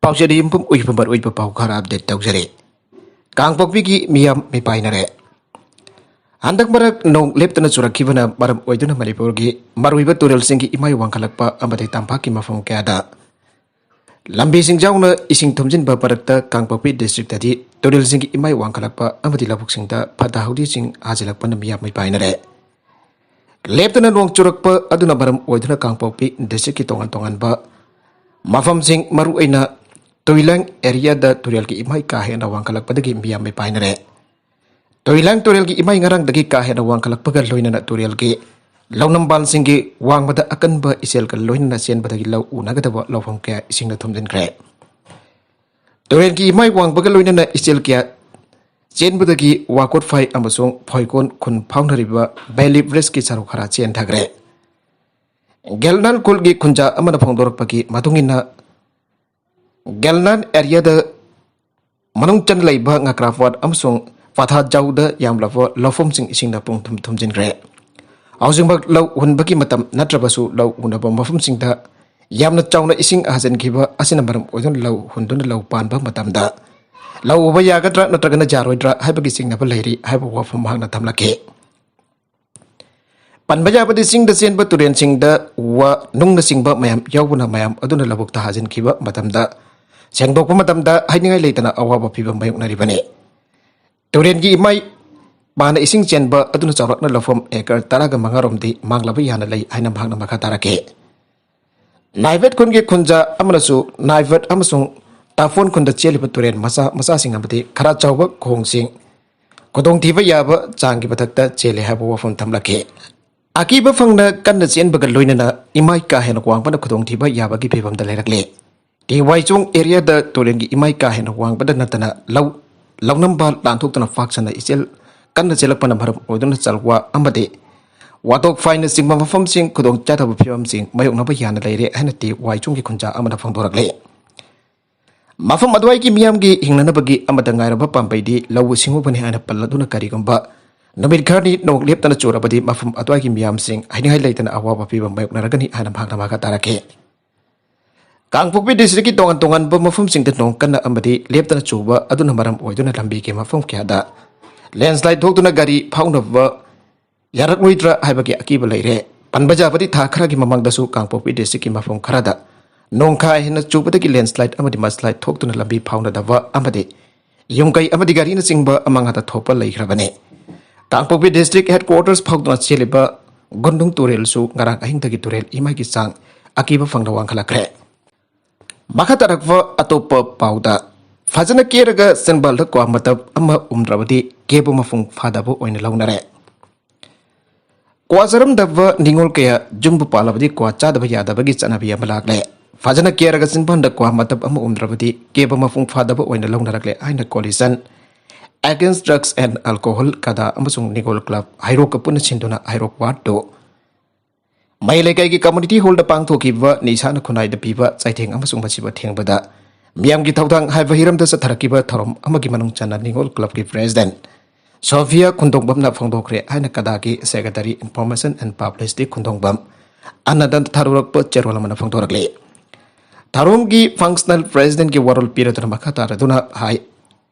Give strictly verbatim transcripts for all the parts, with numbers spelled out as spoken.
ꯄꯥꯎꯆꯦꯗ ꯌꯨꯝꯐꯝ ꯑꯣꯏꯕ ꯃꯔꯨꯑꯣꯏꯕ ꯄꯥꯎ ꯈꯔ ꯑꯞꯗꯦꯠ ꯇꯧꯖꯔꯤ꯫ ꯀꯥꯡꯄꯣꯛꯄꯤꯒꯤ ꯃꯤꯌꯥꯝ ꯃꯤꯄꯥꯏꯅꯔꯦ꯫ ꯍꯟꯗꯛ ꯃꯔꯛ ꯅꯣꯡ ꯂꯦꯞꯇꯅ ꯆꯨꯔꯛꯈꯤꯕꯅ ꯃꯔꯝ ꯑꯣꯏꯗꯨꯅ ꯃꯅꯤꯄꯨꯔꯒꯤ ꯃꯔꯨꯑꯣꯏꯕ ꯇꯨꯔꯦꯜꯁꯤꯡꯒꯤ ꯏꯃꯥꯏ ꯋꯥꯡꯈꯠꯂꯛꯄ ꯑꯃꯗꯤ ꯇꯝꯄꯥꯛꯀꯤ ꯃꯐꯝ ꯀꯌꯥꯗ ꯂꯝꯕꯤꯁꯤꯡ ꯌꯥꯎꯅ ꯏꯁꯤꯡ ꯊꯨꯝꯖꯤꯟꯕ ꯃꯔꯛꯇ ꯀꯥꯡꯄꯣꯛꯄꯤ ꯗꯤꯁꯇ꯭ꯔꯤꯛꯇꯗꯤ ꯇꯨꯔꯦꯜꯁꯤꯡꯒꯤ ꯏꯃꯥꯏ ꯋꯥꯡꯈꯠꯂꯛꯄ ꯑꯃꯗꯤ ꯂꯧꯕꯨꯛꯁꯤꯡꯗ ꯐꯠꯇ ꯍꯥꯎꯗꯤꯁꯤꯡ ꯍꯥꯖꯤꯜꯂꯛꯄꯅ ꯃꯤꯌꯥꯝ ꯃꯤꯄꯥꯏꯅꯔꯦ꯫ ꯂꯦꯞꯇꯅ ꯅꯣꯡ ꯆꯨꯔꯛꯄ ꯑꯗꯨꯅ ꯃꯔꯝ ꯑꯣꯏꯗꯨꯅ ꯀꯥꯡꯄꯣꯛꯄꯤ ꯗꯤꯁꯇ꯭ꯔꯤꯛꯀꯤ ꯇꯣꯉꯥꯟ ꯇꯣꯉꯥꯟꯕ ꯃꯐꯝꯁꯤꯡ, ꯃꯔꯨꯑꯣꯏꯅ ꯇꯨꯏꯂꯥꯡ ꯑꯦꯔꯤꯌꯥꯗ ꯇꯨꯔꯦꯜꯒꯤ ꯏꯃꯥꯏ ꯀꯥ ꯍꯦꯟꯅ ꯋꯥꯡꯈꯠꯂꯛꯄꯗꯒꯤ ꯃꯤꯌꯥꯝ ꯃꯤꯄꯥꯏꯅꯔꯦ꯫ ꯇꯨꯏꯂꯥꯡ ꯇꯨꯔꯦꯜꯒꯤ ꯏꯃꯥꯏ ꯉꯔꯥꯡꯗꯒꯤ ꯀꯥ ꯍꯦꯟꯅ ꯋꯥꯡꯈꯠꯂꯛꯄꯒ ꯂꯣꯏꯅꯅ ꯇꯨꯔꯦꯜꯒꯤ ꯂꯧꯅꯝꯕꯥꯜꯁꯤꯡꯒꯤ ꯋꯥꯡꯃꯗ ꯑꯀꯟꯕ ꯏꯆꯦꯜꯒ ꯂꯣꯏꯅꯅ ꯆꯦꯟꯕꯗꯒꯤ ꯂꯧ ꯎꯅꯒꯗꯕ ꯂꯧꯐꯝ ꯀꯌꯥ ꯏꯁꯤꯡꯅ ꯊꯨꯝꯖꯤꯟꯈ꯭ꯔꯦ꯫ ꯇꯨꯔꯦꯜꯒꯤ ꯏꯃꯥꯏ ꯋꯥꯡꯕꯒ ꯂꯣꯏꯅꯅ ꯏꯆꯦꯜ ꯀꯌꯥ ꯆꯦꯟꯕꯗꯒꯤ ꯋꯥꯀꯣꯠꯐꯥꯏ ꯑꯃꯁꯨꯡ ꯐꯣꯏꯀꯣꯟ ꯈꯨꯟ ꯐꯥꯎꯅꯔꯤꯕ ꯕꯦꯂꯤ ꯕ꯭ꯔꯤꯖꯀꯤ ꯁꯔꯨꯛ ꯈꯔ ꯆꯦꯟꯊꯈ꯭ꯔꯦ꯫ ꯒꯦꯜꯅꯥꯟ ꯈꯨꯜꯒꯤ ꯈꯨꯟꯖꯥ ꯑꯃꯅ ꯐꯣꯡꯗꯣꯔꯛꯄꯒꯤ ꯃꯇꯨꯡ ꯏꯟꯅ, ꯒꯦꯜꯅꯥꯟ ꯑꯦꯔꯤꯌꯥꯗ ꯃꯅꯨꯡ ꯆꯟꯅ ꯂꯩꯕ ꯉꯀ꯭ꯔꯥꯄꯥꯠ ꯑꯃꯁꯨꯡ ꯄꯥꯊꯥꯖꯧꯗ ꯌꯥꯝꯂꯕ ꯂꯧꯐꯝꯁꯤꯡ ꯏꯁꯤꯡꯅ ꯄꯨꯡ ꯊꯨꯝ ꯊꯨꯝꯖꯤꯟꯈ꯭ꯔꯦ꯫ ꯍꯧꯖꯤꯛꯃꯛ ꯂꯧ ꯍꯨꯟꯕꯒꯤ ꯃꯇꯝ ꯅꯠꯇ꯭ꯔꯕꯁꯨ, ꯂꯧ ꯎꯅꯕ ꯃꯐꯝꯁꯤꯡꯗ ꯌꯥꯝꯅ ꯆꯥꯎꯅ ꯏꯁꯤꯡ ꯍꯥꯖꯤꯟꯈꯤꯕ ꯑꯁꯤꯅ ꯃꯔꯝ ꯑꯣꯏꯗꯨꯅ ꯂꯧ ꯍꯨꯟꯗꯨꯅ ꯂꯧ ꯄꯥꯟꯕ ꯃꯇꯝꯗ ꯂꯧ ꯎꯕ ꯌꯥꯒꯗ꯭ꯔꯥ ꯅꯠꯇ꯭ꯔꯒꯅ ꯌꯥꯔꯣꯏꯗ꯭ꯔꯥ ꯍꯥꯏꯕꯒꯤ ꯆꯤꯡꯅꯕ ꯂꯩꯔꯤ ꯍꯥꯏꯕ ꯋꯥꯐꯝ ꯃꯍꯥꯛꯅ ꯊꯝꯂꯛꯈꯤ꯫ ꯄꯟꯕ ꯌꯥꯕꯗꯤ, ꯆꯤꯡꯗ ꯆꯦꯟꯕ ꯇꯨꯔꯦꯟꯁꯤꯡꯗ ꯋꯥ ꯅꯨꯡꯅꯆꯤꯡꯕ ꯃꯌꯥꯝ ꯌꯥꯎꯕꯅ ꯃꯌꯥꯝ ꯑꯗꯨꯅ ꯂꯧꯕꯨꯛꯇ ꯍꯥꯖꯤꯟꯈꯤꯕ ꯃꯇꯝꯗ ꯁꯦꯡꯗꯣꯛꯄ ꯃꯇꯝꯗ ꯍꯥꯏꯅꯤꯡꯉꯥꯏ ꯂꯩꯇꯅ ꯑꯋꯥꯕ ꯐꯤꯕꯝ ꯃꯥꯌꯣꯛꯅꯔꯤꯕꯅꯤ꯫ ꯇꯨꯔꯦꯟꯒꯤ ꯏꯃꯥꯏ ꯃꯥꯅ ꯏꯁꯤꯡ ꯆꯦꯟꯕ ꯑꯗꯨꯅ ꯆꯥꯎꯔꯥꯛꯅ ꯂꯧꯐꯝ ꯑꯦꯀꯔ ꯇꯔꯥꯒ ꯃꯉꯥꯔꯣꯝꯗꯤ ꯃꯥꯡꯂꯕ ꯌꯥꯅ ꯂꯩ ꯍꯥꯏꯅ ꯃꯍꯥꯛꯅ ꯃꯈꯥ ꯇꯥꯔꯛꯈꯤ꯫ ꯅꯥꯏꯕꯦꯠ ꯈꯨꯟꯒꯤ ꯈꯨꯟꯖꯥ ꯑꯃꯅꯁꯨ ꯅꯥꯏꯕꯦꯠ ꯑꯃꯁꯨꯡ ꯇꯥꯐꯣꯟ ꯈꯨꯟꯗ ꯆꯦꯜꯂꯤꯕ ꯇꯨꯔꯦꯟ ꯃꯆꯥ ꯃꯆꯥꯁꯤꯡ ꯑꯃꯗꯤ ꯈꯔ ꯆꯥꯎꯕ ꯈꯣꯡꯁꯤꯡ ꯈꯨꯗꯣꯡꯊꯤꯕ ꯌꯥꯕ ꯆꯥꯡꯒꯤ ꯃꯊꯛꯇ ꯆꯦꯜꯂꯦ ꯍꯥꯏꯕ ꯋꯥꯐꯝ ꯊꯝꯂꯛꯈꯤ꯫ ꯑꯀꯤꯕ ꯐꯪꯅ ꯀꯟꯅ ꯆꯦꯟꯕꯒ ꯂꯣꯏꯅꯅ ꯏꯃꯥꯏ ꯀꯥ ꯍꯦꯟꯅ ꯋꯥꯡꯕꯅ ꯈꯨꯗꯣꯡꯊꯤꯕ ꯌꯥꯕꯒꯤ ꯐꯤꯕꯝꯗ ꯂꯩꯔꯛꯂꯦ꯫ ꯇꯤ ꯋꯥꯏꯆꯣꯡ ꯑꯦꯔꯤꯌꯥꯗ ꯇꯨꯔꯦꯜꯒꯤ ꯏꯃꯥꯏ ꯀꯥ ꯍꯦꯟꯅ ꯋꯥꯡꯕꯗ ꯅꯠꯇꯅ ꯂꯧ, ꯂꯧꯅꯝꯕ ꯂꯥꯟꯊꯣꯛꯇꯨꯅ ꯄꯥꯛ ꯁꯟꯅ ꯏꯆꯦꯜ ꯀꯟꯅ ꯆꯦꯜꯂꯛꯄꯅ ꯃꯔꯝ ꯑꯣꯏꯗꯨꯅ ꯆꯜꯋꯥ ꯑꯃꯗꯤ ꯋꯥꯇꯣꯛ ꯐꯥꯏꯅꯆꯤꯡꯕ ꯃꯐꯝꯁꯤꯡ ꯈꯨꯗꯣꯡ ꯆꯥꯗꯕ ꯐꯤꯕꯝꯁꯤꯡ ꯃꯥꯌꯣꯛꯅꯕ ꯌꯥꯅ ꯂꯩꯔꯦ ꯍꯥꯏꯅ ꯇꯤ ꯋꯥꯏꯆꯣꯡꯒꯤ ꯈꯨꯟꯖꯥ ꯑꯃꯅ ꯐꯣꯡꯗꯣꯔꯛꯂꯤ꯫ ꯃꯐꯝ ꯑꯗꯨꯋꯥꯏꯒꯤ ꯃꯤꯌꯥꯝꯒꯤ ꯍꯤꯡꯅꯅꯕꯒꯤ ꯑꯃꯠꯇ ꯉꯥꯏꯔꯕ ꯄꯥꯝꯕꯩꯗꯤ ꯂꯧꯎ ꯁꯤꯡꯎꯕꯅꯤ ꯍꯥꯏꯅ ꯄꯜꯂꯗꯨꯅ, ꯀꯔꯤꯒꯨꯝꯕ ꯅꯨꯃꯤꯠ ꯈꯔꯅꯤ ꯅꯣꯡ ꯂꯦꯞꯇꯅ ꯆꯨꯔꯕꯗꯤ ꯃꯐꯝ ꯑꯗꯨꯋꯥꯏꯒꯤ ꯃꯤꯌꯥꯝꯁꯤꯡ ꯍꯥꯏꯅꯤꯡꯉꯥꯏ ꯂꯩꯇꯅ ꯑꯋꯥꯕ ꯐꯤꯕꯝ ꯃꯥꯌꯣꯛꯅꯔꯒꯅꯤ ꯍꯥꯏꯅ ꯃꯍꯥꯛꯅ ꯃꯈꯥ ꯇꯥꯔꯛꯈꯤ꯫ ꯀꯥꯡꯄꯣꯛꯄꯤ ꯗꯤꯁꯇ꯭ꯔꯤꯛꯀꯤ ꯇꯣꯉꯥꯟ ꯇꯣꯉꯥꯟꯕ ꯃꯐꯝꯁꯤꯡꯗ ꯅꯣꯡ ꯀꯟꯅ ꯑꯃꯗꯤ ꯂꯦꯞꯇꯅ ꯆꯨꯕ ꯑꯗꯨꯅ ꯃꯔꯝ ꯑꯣꯏꯗꯨꯅ ꯂꯝꯕꯤꯒꯤ ꯃꯐꯝ ꯀꯌꯥꯗ ꯂꯦꯟꯁ꯭ꯂꯥꯏꯗ ꯊꯣꯛꯇꯨꯅ ꯒꯥꯔꯤ ꯐꯥꯎꯅꯕ ꯌꯥꯔꯛꯂꯣꯏꯗ꯭ꯔꯥ ꯍꯥꯏꯕꯒꯤ ꯑꯀꯤꯕ ꯂꯩꯔꯦ꯫ ꯄꯟꯕ ꯌꯥꯕꯗꯤ, ꯊꯥ ꯈꯔꯒꯤ ꯃꯃꯥꯡꯗꯁꯨ ꯀꯥꯡꯄꯣꯛꯄꯤ ꯗꯤꯁꯇ꯭ꯔꯤꯛꯀꯤ ꯃꯐꯝ ꯈꯔꯗ ꯅꯣꯡ ꯀꯥ ꯍꯦꯟꯅ ꯆꯨꯕꯗꯒꯤ ꯂꯦꯟꯁ꯭ꯂꯥꯏꯗ ꯑꯃꯗꯤ ꯃꯗꯁ꯭ꯂꯥꯏꯗ ꯊꯣꯛꯇꯨꯅ ꯂꯝꯕꯤ ꯐꯥꯎꯅꯗꯕ ꯑꯃꯗꯤ ꯌꯨꯝꯀꯩ ꯑꯃꯗꯤ ꯒꯥꯔꯤꯅꯆꯤꯡꯕ ꯑꯃꯥꯡ ꯑꯇꯥ ꯊꯣꯛꯄ ꯂꯩꯈ꯭ꯔꯕꯅꯤ꯫ ꯀꯥꯡꯄꯣꯛꯄꯤ ꯗꯤꯁꯇ꯭ꯔꯤꯛ ꯍꯦꯗꯀ꯭ꯋꯥꯇꯔꯁ ꯐꯥꯎꯗꯨꯅ ꯆꯦꯜꯂꯤꯕ ꯒꯨꯟꯗꯨꯡ ꯇꯨꯔꯦꯜꯁꯨ ꯉꯔꯥꯡ ꯑꯍꯤꯡꯗꯒꯤ ꯇꯨꯔꯦꯜ ꯏꯃꯥꯏꯒꯤ ꯆꯥꯡ ꯑꯀꯤꯕ ꯐꯪꯅ ꯋꯥꯡꯈꯠꯂꯛꯈ꯭ꯔꯦ꯫ ꯃꯈꯥ ꯇꯥꯔꯛꯄ ꯑꯇꯣꯞꯄ ꯄꯥꯎꯗ, ꯐꯖꯅ ꯀꯦꯔꯒ ꯆꯤꯟꯕꯥꯜꯗ ꯀ꯭ꯋꯥ ꯃꯇꯞ ꯑꯃ ꯎꯝꯗ꯭ꯔꯕꯗꯤ ꯀꯦꯕ ꯃꯄꯨꯡ ꯐꯥꯗꯕ ꯑꯣꯏꯅ ꯂꯧꯅꯔꯦ꯫ ꯀ꯭ꯋꯥ ꯆꯥꯔꯝꯗꯕ ꯅꯤꯉꯣꯜ ꯀꯌꯥ ꯌꯨꯝꯕꯨ ꯄꯥꯜꯂꯕꯗꯤ ꯀ꯭ꯋꯥ ꯆꯥꯗꯕ ꯌꯥꯗꯕꯒꯤ ꯆꯠꯅꯕꯤ ꯑꯃ ꯂꯥꯛꯂꯦ꯫ ꯐꯖꯅ ꯀꯦꯔꯒ ꯆꯤꯟꯕꯥꯜꯗ ꯀ꯭ꯋꯥ ꯃꯇꯞ ꯑꯃ ꯎꯝꯗ꯭ꯔꯕꯗꯤ ꯀꯦꯕ ꯃꯄꯨꯡ ꯐꯥꯗꯕ ꯑꯣꯏꯅ ꯂꯧꯅꯔꯛꯂꯦ ꯍꯥꯏꯅ Coalition Against Drugs and Alcohol, ꯀꯗꯥ ꯑꯃꯁꯨꯡ ꯅꯤꯉꯣꯜ ꯀ꯭ꯂꯕ ꯍꯩꯔꯣꯛꯀ ꯄꯨꯟꯅ ꯁꯤꯟꯗꯨꯅ ꯍꯩꯔꯣꯛ ꯋꯥꯔꯗ ꯇꯨ ꯃꯍꯩ ꯂꯩꯀꯥꯏꯒꯤ ꯀꯝꯃ꯭ꯌꯨꯅꯤꯇꯤ ꯍꯣꯜꯗ ꯄꯥꯡꯊꯣꯛꯈꯤꯕ ꯅꯤꯁꯥꯅ ꯈꯨꯟꯅꯥꯏꯗ ꯄꯤꯕ ꯆꯩꯊꯦꯡ ꯑꯃꯁꯨꯡ ꯃꯁꯤꯕꯨ ꯊꯦꯡꯕꯗ ꯃꯤꯌꯥꯝꯒꯤ ꯊꯧꯗꯥꯡ ꯍꯥꯏꯕ ꯍꯤꯔꯝꯗ ꯆꯠꯊꯔꯛꯈꯤꯕ ꯊꯧꯔꯝ ꯑꯃꯒꯤ ꯃꯅꯨꯡ ꯆꯟꯅ ꯅꯤꯉꯣꯜ ꯀ꯭ꯂꯕꯀꯤ ꯄ꯭ꯔꯦꯁꯤꯗꯦꯟꯠ ꯁꯣꯐꯤꯌꯥ ꯈꯨꯟꯗꯣꯡꯕꯝꯅ ꯐꯣꯡꯗꯣꯛꯈ꯭ꯔꯦ ꯍꯥꯏꯅ ꯀꯗꯥꯒꯤ ꯁꯦꯀ꯭ꯔꯦꯇꯔꯤ ꯏꯟꯐꯣꯔꯃꯦꯁꯟ ꯑꯦꯟ ꯄꯕ꯭ꯂꯤꯁꯤꯇꯤ ꯈꯨꯟꯗꯣꯡꯕꯝ ꯑꯅꯟꯗꯟ ꯊꯥꯔꯨꯔꯛꯄ ꯆꯦꯔꯣꯜ ꯑꯃꯅ ꯐꯣꯡꯗꯣꯔꯛꯂꯤ꯫ ꯊꯧꯔꯝꯒꯤ ꯐꯪꯁꯅꯦꯜ ꯄ꯭ꯔꯦꯁꯤꯗꯦꯟꯠꯀꯤ ꯋꯥꯔꯣꯜ ꯄꯤꯔꯗꯨꯅ ꯃꯈꯥ ꯇꯥꯔꯗꯨꯅ ꯍꯥꯏ,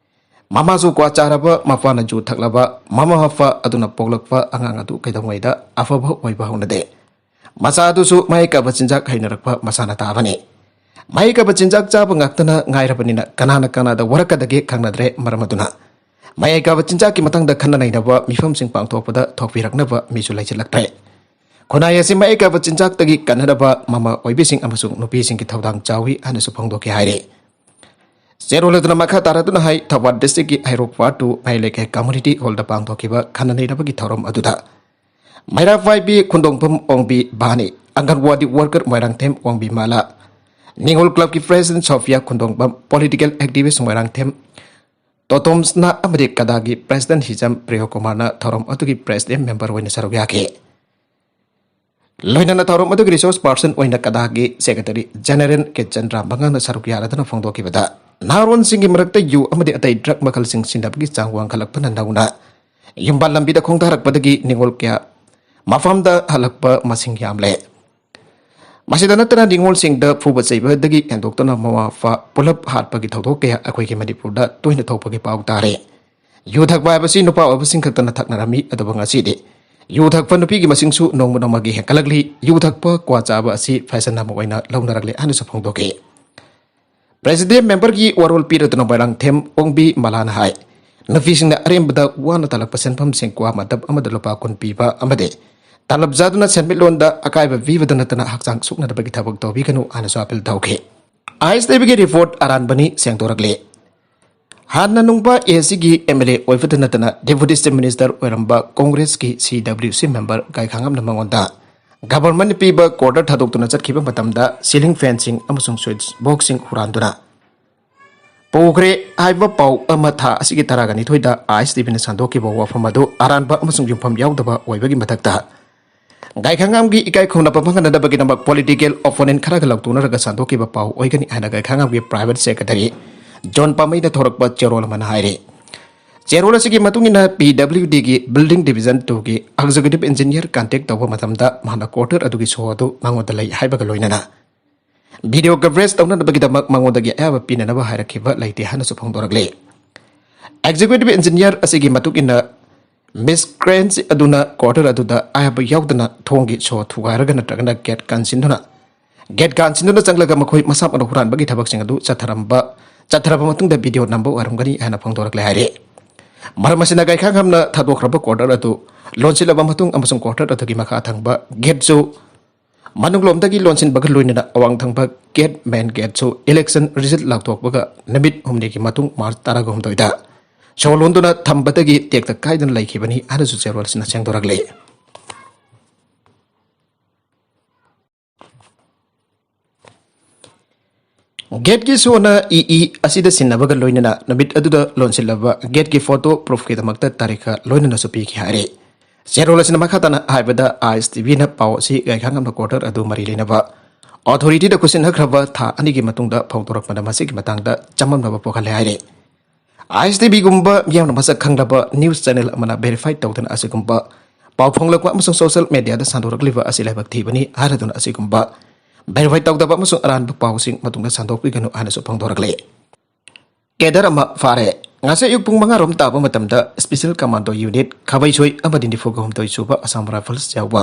ꯃꯃꯥꯁꯨ ꯀ꯭ꯋꯥ ꯆꯥꯔꯕ, ꯃꯄꯥꯅ ꯖꯨ ꯊꯛꯂꯕ, ꯃꯃꯥ ꯃꯄꯥ ꯑꯗꯨꯅ ꯄꯣꯛꯂꯛꯄ ꯑꯉꯥꯡ ꯑꯗꯨ ꯀꯩꯗꯧꯉꯩꯗ ꯑꯐꯕ ꯑꯣꯏꯕ ꯍꯧꯅꯗꯦ꯫ ꯃꯆꯥ ꯑꯗꯨꯁꯨ ꯃꯍꯩ ꯀꯥꯕ ꯆꯤꯟꯖꯥꯛ ꯍꯩꯅꯔꯛꯄ ꯃꯁꯥꯅ ꯇꯥꯕꯅꯤ꯫ ꯃꯍꯩ ꯀꯥꯕ ꯆꯤꯟꯖꯥꯛ ꯆꯥꯕ ꯉꯥꯛꯇꯅ ꯉꯥꯏꯔꯕꯅꯤꯅ ꯀꯅꯥꯅ ꯀꯅꯥꯗ ꯋꯥꯔꯛꯀꯗꯒꯦ ꯈꯪꯅꯗ꯭ꯔꯦ꯫ ꯃꯔꯝ ꯑꯗꯨꯅ ꯃꯍꯩ ꯀꯥꯕ ꯆꯤꯟꯖꯥꯛꯀꯤ ꯃꯇꯥꯡꯗ ꯈꯟꯅ ꯅꯩꯅꯕ ꯃꯤꯐꯝꯁꯤꯡ ꯄꯥꯡꯊꯣꯛꯄꯗ ꯊꯣꯛꯄꯤꯔꯛꯅꯕ ꯃꯤꯁꯨ ꯂꯩꯁꯤꯜꯂꯛꯇ꯭ꯔꯦ꯫ ꯈꯨꯟꯅꯥꯏ ꯑꯁꯤ ꯃꯍꯩ ꯀꯥꯕ ꯆꯤꯟꯖꯥꯛꯇꯒꯤ ꯀꯟꯅꯅꯕ ꯃꯃꯥ ꯑꯣꯏꯕꯤꯁꯤꯡ ꯑꯃꯁꯨꯡ ꯅꯨꯄꯤꯁꯤꯡꯒꯤ ꯊꯧꯗꯥꯡ ꯆꯥꯎꯏ ꯍꯥꯏꯅꯁꯨ ꯐꯣꯡꯗꯣꯛꯈꯤ ꯍꯥꯏꯔꯤ꯫ ꯆꯦꯔꯣꯜ ꯑꯗꯨꯅ ꯃꯈꯥ ꯇꯥꯔꯗꯨꯅ ꯍꯥꯏ, ꯊꯧꯕꯥꯜ ꯗꯤꯁꯇ꯭ꯔꯤꯛꯀꯤ ꯍꯩꯔꯣꯛ ꯋꯥꯔꯗ ꯇꯨ ꯃꯍꯩ ꯂꯩꯀꯥꯏ ꯀꯝꯃ꯭ꯌꯨꯅꯤꯇꯤ ꯍꯣꯜꯗ ꯄꯥꯡꯊꯣꯛꯈꯤꯕ ꯈꯟꯅ ꯅꯩꯅꯕꯒꯤ ꯊꯧꯔꯝ ꯑꯗꯨꯗ ꯃꯩꯔꯥ ꯄꯥꯏꯕꯤ ꯈꯨꯟꯗꯣꯡꯐꯝ ꯑꯣꯡꯕꯤ ꯚꯥꯅꯤ, ꯑꯪꯒꯟꯋꯥꯗꯤ ꯋꯥꯔꯀꯔ ꯃꯣꯏꯔꯥꯡꯊꯦꯝ ꯑꯣꯡꯕꯤ ꯃꯥꯂꯥ, ꯅꯤꯉꯣꯜ ꯀ꯭ꯂꯕꯀꯤ ꯄ꯭ꯔꯦꯁꯤꯗꯦꯟꯠ ꯁꯣꯐꯤꯌꯥ ꯈꯨꯟꯗꯣꯡꯕꯝ, ꯄꯣꯂꯤꯇꯤꯀꯦꯜ ꯑꯦꯛꯇꯤꯚꯤꯁ꯭ꯠ ꯃꯣꯏꯔꯥꯡꯊꯦꯝ ꯇꯣꯇꯣꯝꯁꯅꯥ ꯑꯃꯗꯤ ꯀꯗꯥꯒꯤ ꯄ꯭ꯔꯦꯁꯤꯗꯦꯟꯠ ꯍꯤꯖꯝ ꯄ꯭ꯔꯤꯌꯣ ꯀꯨꯃꯥꯔꯅ ꯊꯧꯔꯝ ꯑꯗꯨꯒꯤ ꯄ꯭ꯔꯦꯁꯤꯗꯦꯟꯠ ꯃꯦꯝꯕꯔ ꯑꯣꯏꯅ ꯁꯔꯨꯛ ꯌꯥꯈꯤ꯫ ꯂꯣꯏꯅꯅ ꯊꯧꯔꯝ ꯑꯗꯨꯒꯤ ꯔꯤꯁꯣꯔꯁ ꯄꯥꯔꯁꯟ ꯑꯣꯏꯅ ꯀꯗꯥꯒꯤ ꯁꯦꯀ꯭ꯔꯦꯇꯔꯤ ꯖꯦꯅꯦꯔꯦꯜ ꯀꯦ ꯆꯟꯗ꯭ꯔ ꯃꯉꯥꯡꯅ ꯁꯔꯨꯛ ꯌꯥꯔꯗꯨꯅ ꯐꯣꯡꯗꯣꯛꯈꯤꯕꯗ, ꯅꯍꯥꯔꯣꯟꯁꯤꯡꯒꯤ ꯃꯔꯛꯇ ꯌꯨ ꯑꯃꯗꯤ ꯑꯇꯩ ꯗ꯭ꯔꯒ ꯃꯈꯜꯁꯤꯡ ꯁꯤꯖꯤꯟꯅꯕꯒꯤ ꯆꯥꯡ ꯋꯥꯡꯈꯠꯂꯛꯄꯅ ꯅꯧꯅ ꯌꯨꯝꯕꯥꯜ ꯂꯝꯕꯤꯗ ꯈꯣꯡꯗꯥꯔꯛꯄꯗꯒꯤ ꯅꯤꯉꯣꯜ ꯀꯌꯥ ꯃꯐꯝꯗ ꯍꯜꯂꯛꯄ ꯃꯁꯤꯡ ꯌꯥꯝꯂꯦ꯫ ꯃꯁꯤꯗ ꯅꯠꯇꯅ ꯅꯤꯉꯣꯜꯁꯤꯡꯗ ꯐꯨꯕ ꯆꯩꯕꯗꯒꯤ ꯍꯦꯟꯗꯣꯛꯇꯨꯅ ꯃꯃꯥ ꯃꯄꯥ ꯄꯨꯂꯞ ꯍꯥꯠꯄꯒꯤ ꯊꯧꯗꯣꯛ ꯀꯌꯥ ꯑꯩꯈꯣꯏꯒꯤ ꯃꯅꯤꯄꯨꯔꯗ ꯇꯣꯏꯅ ꯊꯣꯛꯄꯒꯤ ꯄꯥꯎ ꯇꯥꯔꯦ꯫ ꯌꯨ ꯊꯛꯄ ꯍꯥꯏꯕꯁꯤ ꯅꯨꯄꯥ ꯑꯣꯏꯕꯁꯤꯡ ꯈꯛꯇꯅ ꯊꯛꯅꯔꯝꯃꯤ, ꯑꯗꯨꯕꯨ ꯉꯁꯤꯗꯤ ꯌꯨ ꯊꯛꯄ ꯅꯨꯄꯤꯒꯤ ꯃꯁꯤꯡꯁꯨ ꯅꯣꯡꯃ ꯅꯣꯡꯃꯒꯤ ꯍꯦꯟꯒꯠꯂꯛꯂꯤ꯫ ꯌꯨ ꯊꯛꯄ, ꯀ꯭ꯋꯥ ꯆꯥꯕ ꯑꯁꯤ ꯐꯦꯁꯟ ꯑꯃ ꯑꯣꯏꯅ ꯂꯧꯅꯔꯛꯂꯦ ꯍꯥꯏꯅꯁꯨ ꯐꯣꯡꯗꯣꯛꯈꯤ꯫ ꯄ꯭ꯔꯦꯁꯤꯗꯦꯟ ꯃꯦꯝꯕꯔꯒꯤ ꯋꯥꯔꯣꯜ ꯄꯤꯔꯗꯨꯅ ꯃꯣꯏꯔꯥꯡꯊꯦꯝ ꯑꯣꯡꯕꯤ ꯃꯂꯥꯅ ꯍꯥꯏ, ꯅꯨꯄꯤꯁꯤꯡꯅ ꯑꯔꯦꯝꯕꯗ ꯋꯥꯅ ꯇꯥꯜꯂꯛꯄ ꯁꯦꯟꯐꯝꯁꯤꯡ ꯀ꯭ꯋꯥ ꯃꯇꯞ ꯑꯃꯗ ꯂꯨꯄꯥ ꯀꯨꯟ ꯄꯤꯕ ꯑꯃꯗꯤ ꯇꯂꯕ ꯆꯥꯗꯨꯅ ꯁꯦꯟꯃꯤꯠꯂꯣꯟꯗ ꯑꯀꯥꯏꯕ ꯄꯤꯕꯗ ꯅꯠꯇꯅ ꯍꯛꯆꯥꯡ ꯁꯣꯛꯅꯅꯕꯒꯤ ꯊꯕꯛ ꯇꯧꯕꯤꯒꯅꯨ ꯍꯥꯏꯅꯁꯨ ꯑꯥꯄꯤꯜ ꯇꯧꯈꯤ꯫ ꯑꯥꯏ ꯑꯦꯁ ꯇꯤꯚꯤꯒꯤ ꯔꯤꯄꯣꯔꯠ ꯑꯔꯥꯟꯕꯅꯤ ꯁꯦꯡꯗꯣꯔꯛꯂꯤ꯫ ꯍꯥꯟꯅ ꯅꯨꯡꯕ ꯑꯦ ꯁꯤꯒꯤ ꯑꯦꯝ ꯑꯦꯜ ꯑꯦ ꯑꯣꯏꯕꯗ ꯅꯠꯇꯅ ꯗꯦꯄꯨꯇꯤ ꯆꯤꯐ ꯃꯤꯅꯤꯁꯇꯔ ꯑꯣꯏꯔꯝꯕ ꯀꯣꯡꯒ꯭ꯔꯦꯁꯀꯤ ꯁꯤ ꯗꯕ꯭ꯂꯤꯌꯨ ꯁꯤ ꯃꯦꯝꯕꯔ ꯒꯥꯏꯈꯥꯉꯝꯅ ꯃꯉꯣꯟꯗ ꯒꯚꯔꯟꯃꯦꯟꯠꯅ ꯄꯤꯕ ꯀ꯭ꯋꯥꯇꯔ ꯊꯥꯗꯣꯛꯇꯨꯅ ꯆꯠꯈꯤꯕ ꯃꯇꯝꯗ ꯁꯤꯂꯤꯡ ꯐꯦꯟꯁꯤꯡ ꯑꯃꯁꯨꯡ ꯁ꯭ꯋꯤꯆ ꯕꯣꯛꯁꯁꯤꯡ ꯍꯨꯔꯥꯟꯗꯨꯅ ꯄꯨꯈ꯭ꯔꯦ ꯍꯥꯏꯕ ꯄꯥꯎ ꯑꯃ ꯊꯥ ꯑꯁꯤꯒꯤ ꯇꯔꯥꯒ ꯅꯤꯊꯣꯏꯗ ꯑꯥꯏ ꯑꯦꯁ ꯇꯤꯚꯤꯅ ꯁꯟꯗꯣꯛꯈꯤꯕ ꯋꯥꯐꯝ ꯑꯗꯨ ꯑꯔꯥꯟꯕ ꯑꯃꯁꯨꯡ ꯌꯨꯝꯐꯝ ꯌꯥꯎꯗꯕ ꯑꯣꯏꯕꯒꯤ ꯃꯊꯛꯇ, ꯒꯥꯏꯈꯥꯉꯝꯒꯤ ꯏꯀꯥꯏ ꯈꯨꯝꯅꯕ ꯐꯪꯍꯟꯅꯕꯒꯤꯗꯃꯛ ꯄꯣꯂꯤꯇꯤꯀꯦꯜ ꯑꯣꯄꯣꯅꯦꯟꯠ ꯈꯔꯒ ꯂꯧꯊꯣꯛꯅꯔꯒ ꯁꯟꯗꯣꯛꯈꯤꯕ ꯄꯥꯎ ꯑꯣꯏꯒꯅꯤ ꯍꯥꯏꯅ ꯒꯥꯏꯈꯥꯉꯝꯒꯤ ꯄ꯭ꯔꯥꯏꯚꯦꯠ ꯁꯦꯀ꯭ꯔꯦꯇꯔꯤ ꯖꯣꯟ ꯄꯥꯃꯩꯅ ꯊꯣꯔꯛꯄ ꯆꯦꯔꯣꯜ ꯑꯃꯅ ꯍꯥꯏꯔꯤ꯫ ꯆꯦꯔꯣꯜ ꯑꯁꯤꯒꯤ ꯃꯇꯨꯡ ꯏꯟꯅ ꯄꯤ ꯗꯕ꯭ꯂꯤꯌꯨ ꯗꯤꯒꯤ ꯕꯤꯜꯗꯤꯡ ꯗꯤꯚꯤꯖꯟ ꯇꯨꯒꯤ ꯑꯦꯛꯖꯤꯀ꯭ꯌꯨꯇꯤꯚ ꯏꯟꯖꯤꯅꯤꯌꯔ ꯀꯟꯇꯦꯛ ꯇꯧꯕ ꯃꯇꯝꯗ ꯃꯍꯥꯛꯅ ꯀ꯭ꯋꯥꯇꯔ ꯑꯗꯨꯒꯤ ꯁꯣ ꯑꯗꯨ ꯃꯉꯣꯟꯗ ꯂꯩ ꯍꯥꯏꯕꯒ ꯂꯣꯏꯅꯅ ꯚꯤꯗꯤꯑꯣ ꯀꯚꯔꯦꯖ ꯇꯧꯅꯅꯕꯒꯤꯗꯃꯛ ꯃꯉꯣꯟꯗꯒꯤ ꯑꯌꯥꯕ ꯄꯤꯅꯅꯕ ꯍꯥꯏꯔꯛꯈꯤꯕ ꯂꯩꯇꯦ ꯍꯥꯏꯅꯁꯨ ꯐꯣꯡꯗꯣꯔꯛꯂꯤ꯫ ꯑꯦꯛꯖꯤꯀ꯭ꯌꯨꯇꯤꯚ ꯏꯟꯖꯤꯅꯤꯌꯔ ꯑꯁꯤꯒꯤ ꯃꯇꯨꯡ ꯏꯟꯅ, ꯃꯤꯁ ꯀ꯭ꯔꯦꯟꯁ ꯑꯗꯨꯅ ꯀ꯭ꯋꯥꯇꯔ ꯑꯗꯨꯗ ꯑꯌꯥꯕ ꯌꯥꯎꯗꯅ ꯊꯣꯡꯒꯤ ꯁꯣ ꯊꯨꯒꯥꯏꯔꯒ ꯅꯠꯇ꯭ꯔꯒꯅ ꯒꯦꯠ ꯀꯥꯟꯁꯤꯟꯗꯨꯅ, ꯒꯦꯠ ꯀꯥꯟꯁꯤꯟꯗꯨꯅ ꯆꯪꯂꯒ ꯃꯈꯣꯏ ꯃꯁꯥ ꯃꯊꯟꯇ ꯍꯨꯔꯥꯟꯕꯒꯤ ꯊꯕꯛꯁꯤꯡ ꯑꯗꯨ ꯆꯠꯊꯔꯝꯕ, ꯆꯠꯊꯔꯕ ꯃꯇꯨꯡꯗ ꯚꯤꯗꯤꯑꯣ ꯅꯝꯕ ꯑꯣꯏꯔꯝꯒꯅꯤ ꯍꯥꯏꯅ ꯐꯣꯡꯗꯣꯔꯛꯂꯦ ꯍꯥꯏꯔꯤ꯫ ꯃꯔꯝ ꯑꯁꯤꯅ ꯒꯥꯏꯈꯥꯉꯝꯅ ꯊꯥꯗꯣꯛꯈ꯭ꯔꯕ ꯀ꯭ꯋꯥꯇꯔ ꯑꯗꯨ ꯂꯣꯟꯁꯤꯜꯂꯕ ꯃꯇꯨꯡ ꯑꯃꯁꯨꯡ ꯀ꯭ꯋꯥꯇꯔ ꯑꯗꯨꯒꯤ ꯃꯈꯥ ꯊꯪꯕ ꯒꯦꯠꯁꯨ ꯃꯅꯨꯡꯂꯣꯝꯗꯒꯤ ꯂꯣꯟꯁꯤꯟꯕꯒ ꯂꯣꯏꯅꯅ ꯑꯋꯥꯡ ꯊꯪꯕ ꯒꯦꯠ, ꯃꯦꯟ ꯒꯦꯠꯁꯨ ꯏꯂꯦꯛꯁꯟ ꯔꯤꯖꯜꯠ ꯂꯥꯎꯊꯣꯛꯄꯒ ꯅꯨꯃꯤꯠ ꯍꯨꯝꯅꯤꯒꯤ ꯃꯇꯨꯡ ꯃꯥꯔꯆ ꯇꯔꯥꯒ ꯍꯨꯝꯗꯣꯏꯗ ꯁꯣ ꯂꯣꯟꯗꯨꯅ ꯊꯝꯕꯗꯒꯤ ꯇꯦꯛꯇ ꯀꯥꯏꯗꯅ ꯂꯩꯈꯤꯕꯅꯤ ꯍꯥꯏꯅꯁꯨ ꯆꯦꯔꯣꯜ ꯑꯁꯤꯅ ꯁꯦꯡꯗꯣꯔꯛꯂꯤ꯫ ꯒꯦꯠꯀꯤ ꯁꯣꯅ ꯏ ꯏ ꯑꯁꯤꯗ ꯁꯤꯟꯅꯕꯒ ꯂꯣꯏꯅꯅ ꯅꯨꯃꯤꯠ ꯑꯗꯨꯗ ꯂꯣꯟꯁꯤꯜꯂꯕ ꯒꯦꯠꯀꯤ ꯐꯣꯇꯣ ꯄ꯭ꯔꯨꯐꯀꯤꯗꯃꯛꯇ ꯇꯥꯔꯤꯈ ꯂꯣꯏꯅꯅꯁꯨ ꯄꯤꯈꯤ ꯍꯥꯏꯔꯤ꯫ ꯆꯦꯔꯣꯜ ꯑꯁꯤꯅ ꯃꯈꯥ ꯇꯥꯅ ꯍꯥꯏꯕꯗ, ꯑꯥꯏ ꯑꯦꯁ ꯇꯤꯚꯤꯅ ꯄꯥꯎ ꯑꯁꯤ ꯒꯥꯏꯈꯥꯉꯝꯅ ꯀ꯭ꯋꯥꯇꯔ ꯑꯗꯨ ꯃꯔꯤ ꯂꯩꯅꯕ ꯑꯣꯊꯣꯔꯤꯇꯤꯗ ꯈꯨꯠꯁꯤꯟꯅꯈ꯭ꯔꯕ ꯊꯥ ꯑꯅꯤꯒꯤ ꯃꯇꯨꯡꯗ ꯐꯣꯡꯗꯣꯔꯛꯄꯗ ꯃꯁꯤꯒꯤ ꯃꯇꯥꯡꯗ ꯆꯃꯝꯅꯕ ꯄꯣꯛꯍꯜꯂꯦ ꯍꯥꯏꯔꯤ꯫ ꯑꯥꯏ ꯑꯦꯁ ꯇꯤꯚꯤꯒꯨꯝꯕ ꯃꯤꯌꯥꯝꯅ ꯃꯁꯛ ꯈꯪꯂꯕ ꯅ꯭ꯌꯨꯁ ꯆꯦꯅꯦꯜ ꯑꯃꯅ ꯚꯦꯔꯤꯐꯥꯏ ꯇꯧꯗꯅ ꯑꯁꯤꯒꯨꯝꯕ ꯄꯥꯎ ꯐꯣꯡꯂꯛꯄ ꯑꯃꯁꯨꯡ ꯁꯣꯁꯤꯌꯦꯜ ꯃꯦꯗꯤꯌꯥꯗ ꯁꯟꯗꯣꯔꯛꯂꯤꯕ ꯑꯁꯤ ꯂꯥꯏꯕꯛ ꯊꯤꯕꯅꯤ ꯍꯥꯏꯔꯗꯨꯅ ꯑꯁꯤꯒꯨꯝꯕ ꯚꯦꯔꯤꯐꯥꯏ ꯇꯧꯗꯕ ꯑꯃꯁꯨꯡ ꯑꯔꯥꯟꯕ ꯄꯥꯎꯁꯤꯡ ꯃꯇꯨꯡꯗ ꯁꯟꯗꯣꯛꯄꯤꯒꯅꯨ ꯍꯥꯏꯅꯁꯨ ꯐꯣꯡꯗꯣꯔꯛꯂꯤ꯫ ꯀꯦꯗꯔ ꯑꯃ ꯐꯥꯔꯦ꯫ ꯉꯁꯤ ꯑꯌꯨꯛ ꯄꯨꯡ ꯃꯉꯥ ꯔꯣꯝ ꯇꯥꯕ ꯃꯇꯝꯗ ꯁ꯭ꯄꯦꯁꯦꯜ ꯀꯃꯥꯟꯗꯣ ꯌꯨꯅꯤꯠ ꯈꯥꯕꯩꯁꯣꯏ ꯑꯃꯗꯤ ꯅꯤꯐꯨꯒ ꯍꯨꯝꯗꯣꯏ ꯁꯨꯕ ꯑꯁꯥꯝ ꯔꯥꯏꯐꯜꯁ ꯌꯥꯎꯕ